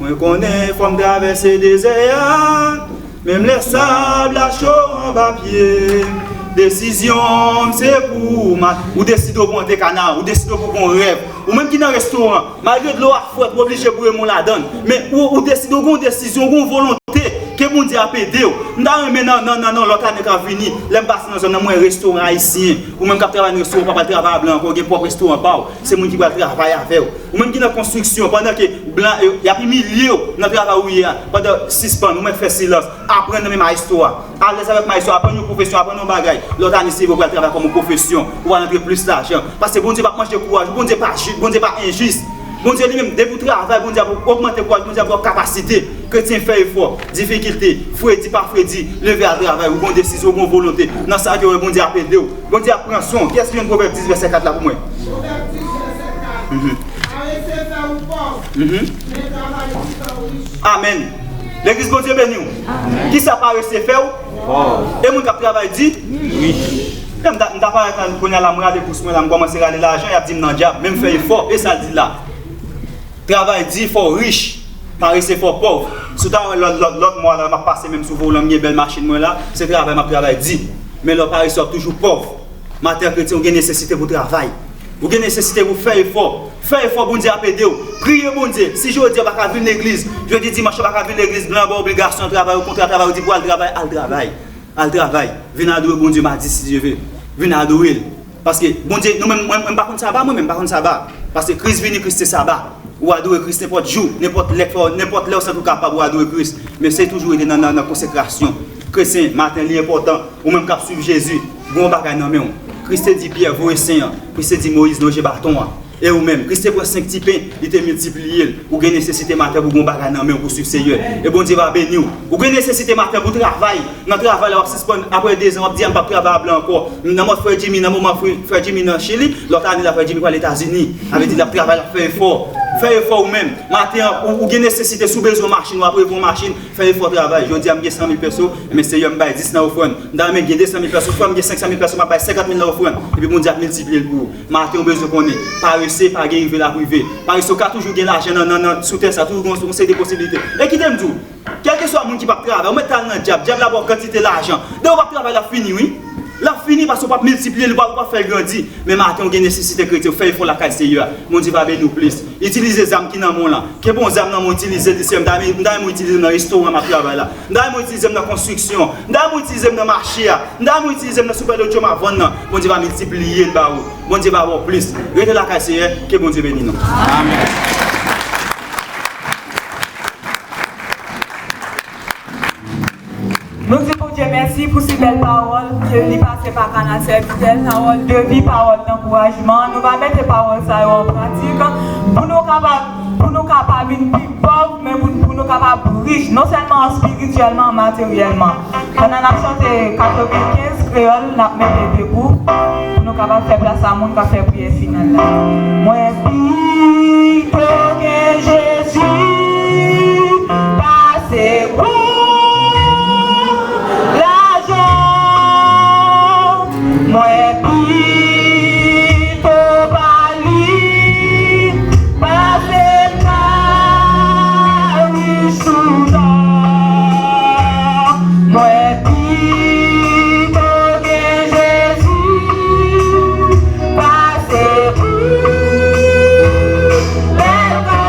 Mwen konnen fò m travèse dezè a. Menm lè sab la cho anba pye m, desizyon m se pou m al. Ou deside w pou antre Kanaran, ou deside w pou gon rèv. Ou menm ki nan restoran, malgre dlo a frèt, ou oblije boure men w ladan l. Men ou, ou deside, ou gon desizyon, ou gon volonte ke Bondye ap ede w. M ta renmen nan, nan, nan, nan lòt ane k ap vini, lè m pase nan zòn nan, m wè restoran ayisyen. Ou menm k ap travay nan restoran, ou pa pral travay a blan ankò, ou gen pwòp restoran pa w. Se moun ki pral travay avè w. Ou menm ki nan konstriksyon, pandan ke blan yo, y ap imilye w nan travay ou ye a, pandan sispann, ou mèt fè silans. Aprann nan men mayestwo a. Alèz avèk mayestwo a, aprann yon pwofesyon, aprann yon bagay. Lòt ane, se vre, ou pral travay kòm yon pwofesyon. Ou pral antre plis lajan. Paske Bondye p ap manje kouraj ou. Bondye pa ji, Bondye pa enjis. Bondye li menm, depi w travay, Bondye ap ogmante kouraj, Bondye ap ba w kapasite. Kretyen, fè efò, difikilte, fredi pa fredi, leve al travay, ou gen yon desizyon, ou gen yon volonte. Nan sa ke w wè Bondye ap ede w. Bondye ap pran swen w. Kiyès ki jwenn Pwovèb dis vèsè kat la pou mwen? Pwovèb dis vèsè kat. Mhm. Parese fè ou pòv, mhm, men travay di fè ou rich. Amèn. Legliz, Bondye beni w. Amèn. Kisa parese fè w? Pòv. E moun k ap travay di? Rich. Lè m ta, m ta parèt la, kounye a la, m rale bous mwen la, m kòmanse rale lajan, y ap di m nan dyab, men m fè efò, e sa l di la. Travay di fè w rich, parese fè w pòv. Si w ta wè lòt, lòt, lòt mwa la, m ap pase menm sou volan, m gen bèl machin mwen la, se travay m ap travay di. Men lè w parese, w ap toujou pòv. Maten an, kretyen, ou gen nesesite pou travay. Ou gen nesesite pou fè efò. Fè efò, Bondye ap ede w. Priye Bondye. Si jodi a w pa ka vin legliz, jodi dimanch ou pa ka vin legliz, blan ba w obligasyon travay, ou kontra travay, ou di pou al travay, al travay. Al travay. Vin adore Bondye madi si Dye ve. Vin adore l. Paske Bondye, nou menm, mwen, mwen pa konn saba, mwen menm pa konn saba. Paske Kris vini, Kris se saba. Ou adore Kris nenpòt jou, nenpòt lè k fè w, nenpòt lè w santi w kapab, ou adore Kris. Men se toujou rete nan, nan, nan konsekrasyon. Kretyen, maten li enpòtan. Ou menm k ap swiv Jezi, gen yon bagay nan men w. Kris te di Pyè, voye sen an. Kris te di Moyiz, lonje baton an. E ou menm, Kris te pran senk ti pen, li te miltipliye l. Ou gen nesesite maten pou gen yon bagay nan men w pou swiv Seyè. E Bondye va beni w. Ou gen nesesite maten pou travay. Nan travay la, w ap sispann, apre dezan, w ap di, "A, m p ap travay a blan ankò." Nan mòt frè Jimmy, nan moman frè, frè Jimmy nan Chili, lòt ane la, frè Jimmy pral Etazini. Sa vle di, l ap travay, l ap fè efò. Fè efò ou menm. Maten an, ou, ou gen nesesite, si w bezwen yon machin, w ap reve yon machin, fè efò travay. Jodi a, m gen san mil peso, men Seyè m bay dis nan ofrann. M ta renmen gen de san mil peso, frè m gen senk san mil peso, m ap bay senkant mil nan ofrann. Epi Bondye ap miltipliye l pou ou. Maten ou bezwen konnen, parese pa gen rive l ap rive. Parese ou ka toujou gen lajan nan, nan, nan, sou tè sa, toujou gen yon seri de posiblite. E kite m di w, kèlkeswa moun ki p ap travay, ou mèt al nan dyab, dyab la ba w kantite lajan. Depi w p ap travay, l ap fini, wi. L ap fini paske w p ap miltipliye l, ou p ap, ou p ap fè l grandi. Men maten ou gen nesesite kretyen, ou fè efò lakay Seyè a. Bondye va beni w plis. Itilize zam ki nan men w lan. Kenbe yon zam nan men w, itilize l, di, "Seyè, m ta renmen, m ta renmen w itilize m nan restoran m ap travay la. M ta renmen w itilize m nan konstriksyon. M ta renmen w itilize m nan mache a. M ta renmen w itilize m nan Super Lotto m ap vann nan." Bondye va miltipliye l ba ou. Bondye va ba w plis. Rete lakay Seyè, ke Bondye beni nou. Amèn. Nou di Bondye mèsi pou si bèl pawòl ke li pase pa kanal sèvitè l, pawòl de vi, pawòl dankourajman. Nou va mete pawòl sa yo an pratik pou nou kapab, pou nou ka pa vin pi pòv, men pou, pou nou kapab rich, non sèlman espirityèlman, materyèlman. Pandan n ap chante katrevenkenz kreyòl, n ap mete debou pou nou kapab fè plas a moun k ap fè priyè final la. Mwen pito gen Jezi pase gwo lajan. Mwen pito ba li pase kari sou lò. Mwen pito gen Jezi pase pou bèl kò.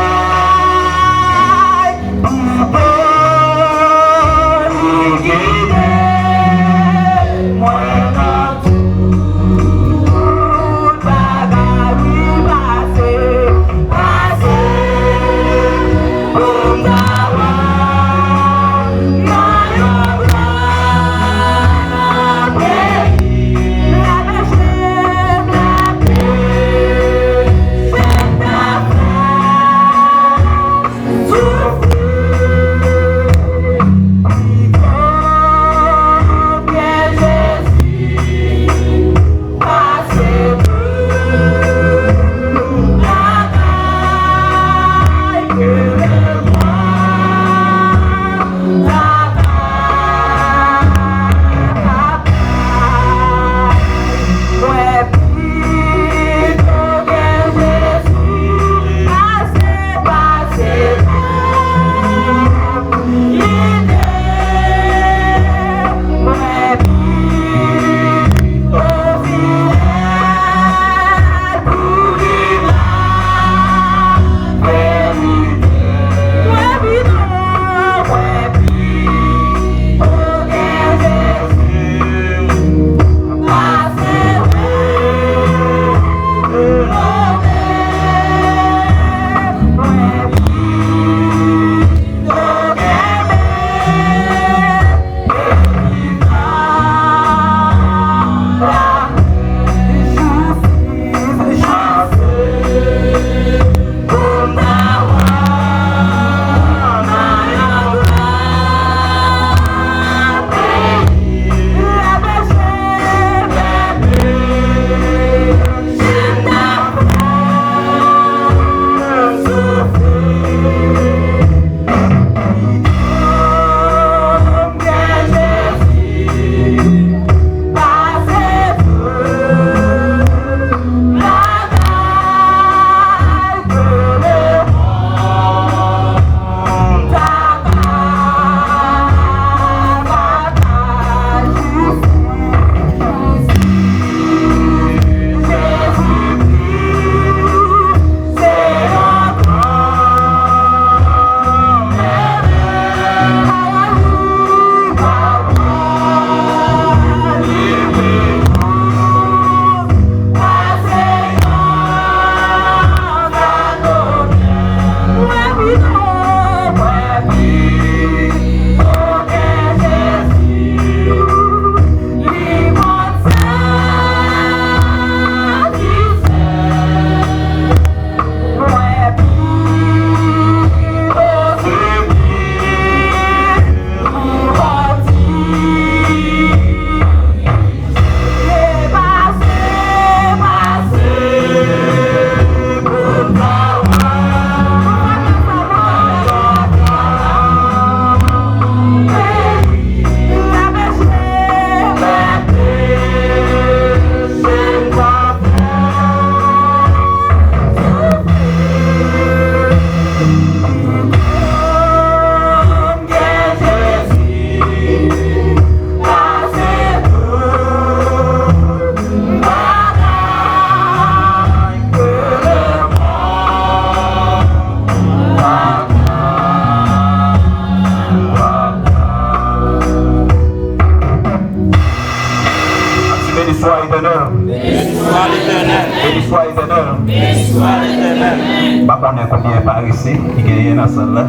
M pa konnen konbyen parese ki genyen nan sal la.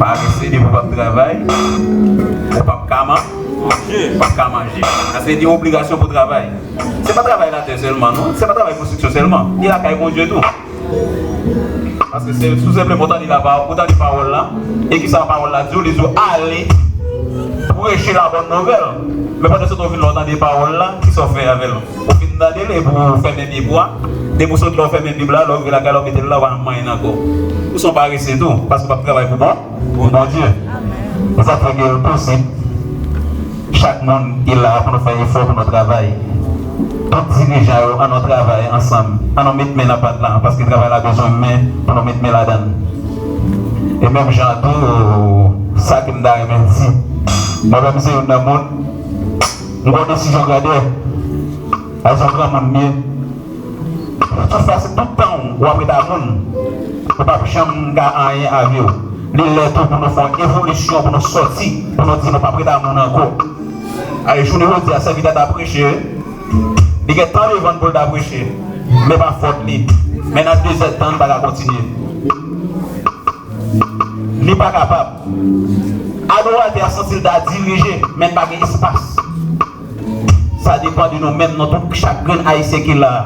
Parese, depi w p ap travay, ou p ap ka man-, ou p ap ka manje. Sa se yon obligasyon pou travay. Se pa travay latè sèlman, non. Se pa travay konstriksyon sèlman. E lakay Bondye tou. Paske se tou senpleman ou tande la pa-, ou tande pawòl la, e kisa pawòl la di w, li di w ale preche la bòn nouvèl. Men pandan se tan ou vin la, ou tande pawòl la, kisa w fè avè l? Ou fin tande l, epi ou fèmen Bib ou a. Depi w sot la, ou fèmen Bib la, lè w rive lakay la, ou mete l la, ou pa janm manyen l ankò. Ou se yon parese tou, paske w p ap travay pou bon, pou Bondye. E sa k fè ke l posib chak moun ki la pou nou fè efò, pou nou travay. Tout dirijan yo, ann nou travay ansanm. Ann nou met men nan pat la, paske travay la bezwen men pou nou met men ladan l. E menm jan tou, sa ke m ta renmen di, mwen menm se youn nan moun, m gon desizyon grandè. Ay, se yon granmoun m ye. Tout fason, tout tan w ap ret a moun, ou p ap janm ka anyen avè w. Li lè tou pou nou fè yon evolisyon, pou nou sòti, pou nou di nou p ap ret a moun ankò. Ay, jounen jodi a, sèvitè ta preche, li gen tan devan l pou l ta preche, men pa fòt li. Men nan dezèdtan, li pa ka kontinye. Li pa kapab. Adoratè a santi l ta dirije, men l pa gen espas. Sa depann de nou menm, nou tout, chak grenn Ayisyen ki la a.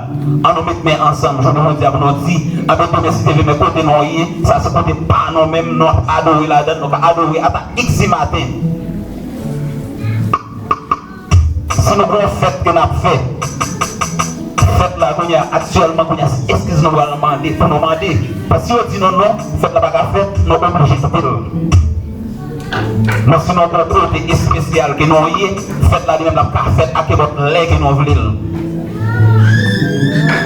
Ann nou met men ansanm, jounen jodi a, pou nou di, anben demen, si Dye vle, men kote nou ye, sa se kote pa nou menm, nou ap adore ladan l, nou ka adore ata x di maten. Si nou gen yon fèt ke n ap fè, fèt la kounye a, aktyèlman kounye a, se eskiz nou pral mande, pou nou mande. Paske si yo di nou non, fèt la pa ka fèt, nou oblije kite l. Men si nou gen yon kote espesyal ke nou ye, fèt la li menm l ap ka fèt a kenpòt lè ke nou vle l.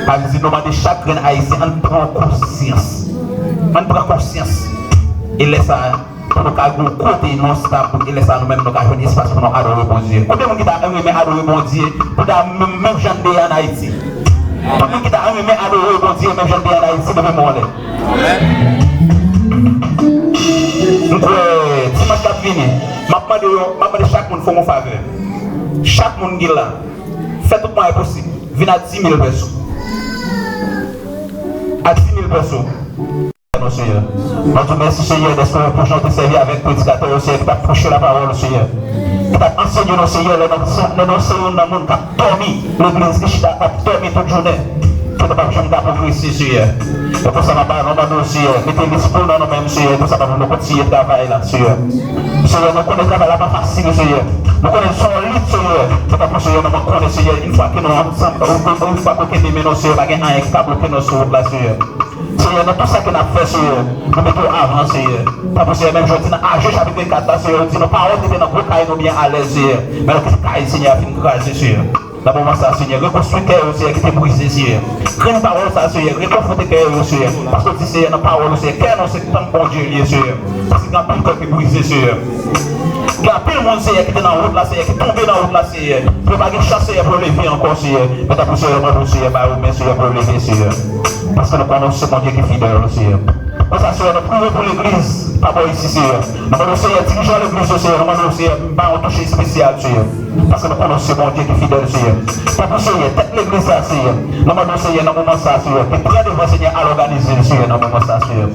Sa vle di nou mande chak grenn Ayisyen, ann pran konsyans. Ann pran konsyans. E lè sa a, pou nou ka gen yon kote nou stab, e lè sa a nou menm nou ka jwenn espas pou nou adore Bondye. Konbyen moun ki ta renmen adore Bondye pou ta menm, menm jan n te ye ann Ayiti? Konbyen moun ki ta renmen adore Bondye menm jan n te ye ann Ayiti, leve men w anlè. M kwè dimanch k ap vini, m ap mande yo, m ap mande chak moun fè m yon favè. Chak moun ki la, fè tout mwayen posib, vin a di mil pèsonn. A di mil pèsonn. Nou, Seyè. Nou di w mèsi, Seyè, dèske pou jan w te sèvi avèk predikatè yo, Seyè, ki t ap preche lapawòl, Seyè. Ki t ap ansenye nou, Seyè, lè nou, lè nou se youn nan moun k ap dòmi, legliz ki chita k ap dòmi tout jounen, ke nou p ap janm ka pwogrese, Seyè. E pou sa, nou ba, nou mande w, Seyè, mete lespri w nan nou menm, Seyè, pou sa, nou kontinye travay la, Seyè. Seyè, nou konnen travay la pa fasil, Seyè. Nou konnen se yon lit, Seyè. Men tanpri, Seyè, nou konnen, Seyè, yon fwa ke nou ansanm, yon fwa ke w kenbe men nou, Seyè, pa gen anyen ki ka bloke nou sou wout la, Seyè. Seyè, nan tout sa ke n ap fè, Seyè, nou mete w avan, Seyè. Tanpri, Seyè, menm jan w di nan Aje chapit kat la, Seyè, ou di nou pawòl ki te nan gwo kay nou byen alèz, Seyè. Men nou kite kay Senyè a fin kraze, Seyè. Nan moman sa, Seyè, rekonstwi kè yo, Seyè, ki te brize, Seyè. Grenn pawòl sa, Seyè, rekonfòte kè yo, Seyè. Paske w di, Seyè, nan pawòl ou, Seyè, kè nou se tanp Bondye li ye, Seyè. Paske gen anpil kè ki brize, Seyè. Gen anpil moun, Seyè, ki te nan wout la, Seyè, ki tonbe nan wout la, Seyè. Pou yo pa gen chans, Seyè, pou yo leve ankò, Seyè. Men tanpri, Seyè, mande w, Seyè, ba yo men, Seyè, pou yo leve, Seyè. Paske nou konnen w se Bondye ki fidèl, Seyè. Konsa, Seyè, nou priye pou legliz pa bò isi, Seyè. Nou mande w, Seyè, dirijan legliz yo, Seyè, nou mande w, Seyè, ba yo touche espesyal, Seyè. Paske nou konnen w se Bondye ki fidèl, Seyè. Tanpri, Seyè, tèt legliz la, Seyè. Nou mande w, Seyè, nan moman sa, Seyè, ke pran devan, Seyè, al òganize l, Seyè, nan moman sa, Seyè.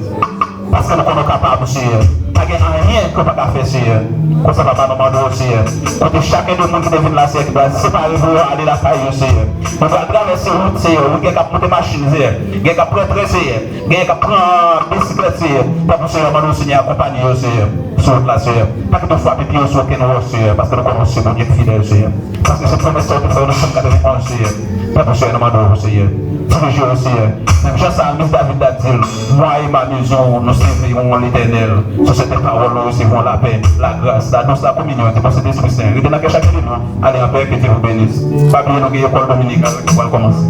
Paske nou konnen w kapab, Seyè. Pa gen anyen ke w pa ka fè, Seyè. Konsa, papa, nou mande w, Seyè. Kote chak de moun ki te vin la, Seyè, ki pral separe pou yo ale lakay yo, Seyè. Nou pral travèse wout, Seyè. Wout gen k ap monte machin, Seyè. Gen k ap pran tren, Seyè. Gen k ap pran bisiklèt, Seyè. Tanpri, Seyè, mande w, Seyè, akonpanye yo, Seyè. Sou wout la, Seyè. Pa kite w frape pye yo sou okenn wòch, Seyè. Paske nou konnen w se Bondye ki fidèl, Seyè. Paske se pwomès sa w te fè yo nan Sòm katrevenn onz, Seyè. Tanpri, Seyè, nou mande w, Seyè. Dirije yo, Seyè. Menm jan salmis David la di l, Moi et ma maison, nous servirons l'Éternel. Se sèten pawòl nou resevwa lapè, lagras, ladous, lakominyon, di bon Sentespri Sen. Rete nan kè chak de nou. Allez en paix, que Dieu vous bénisse. Pa bliye nou gen lekòl dominikal ki pral kòmanse.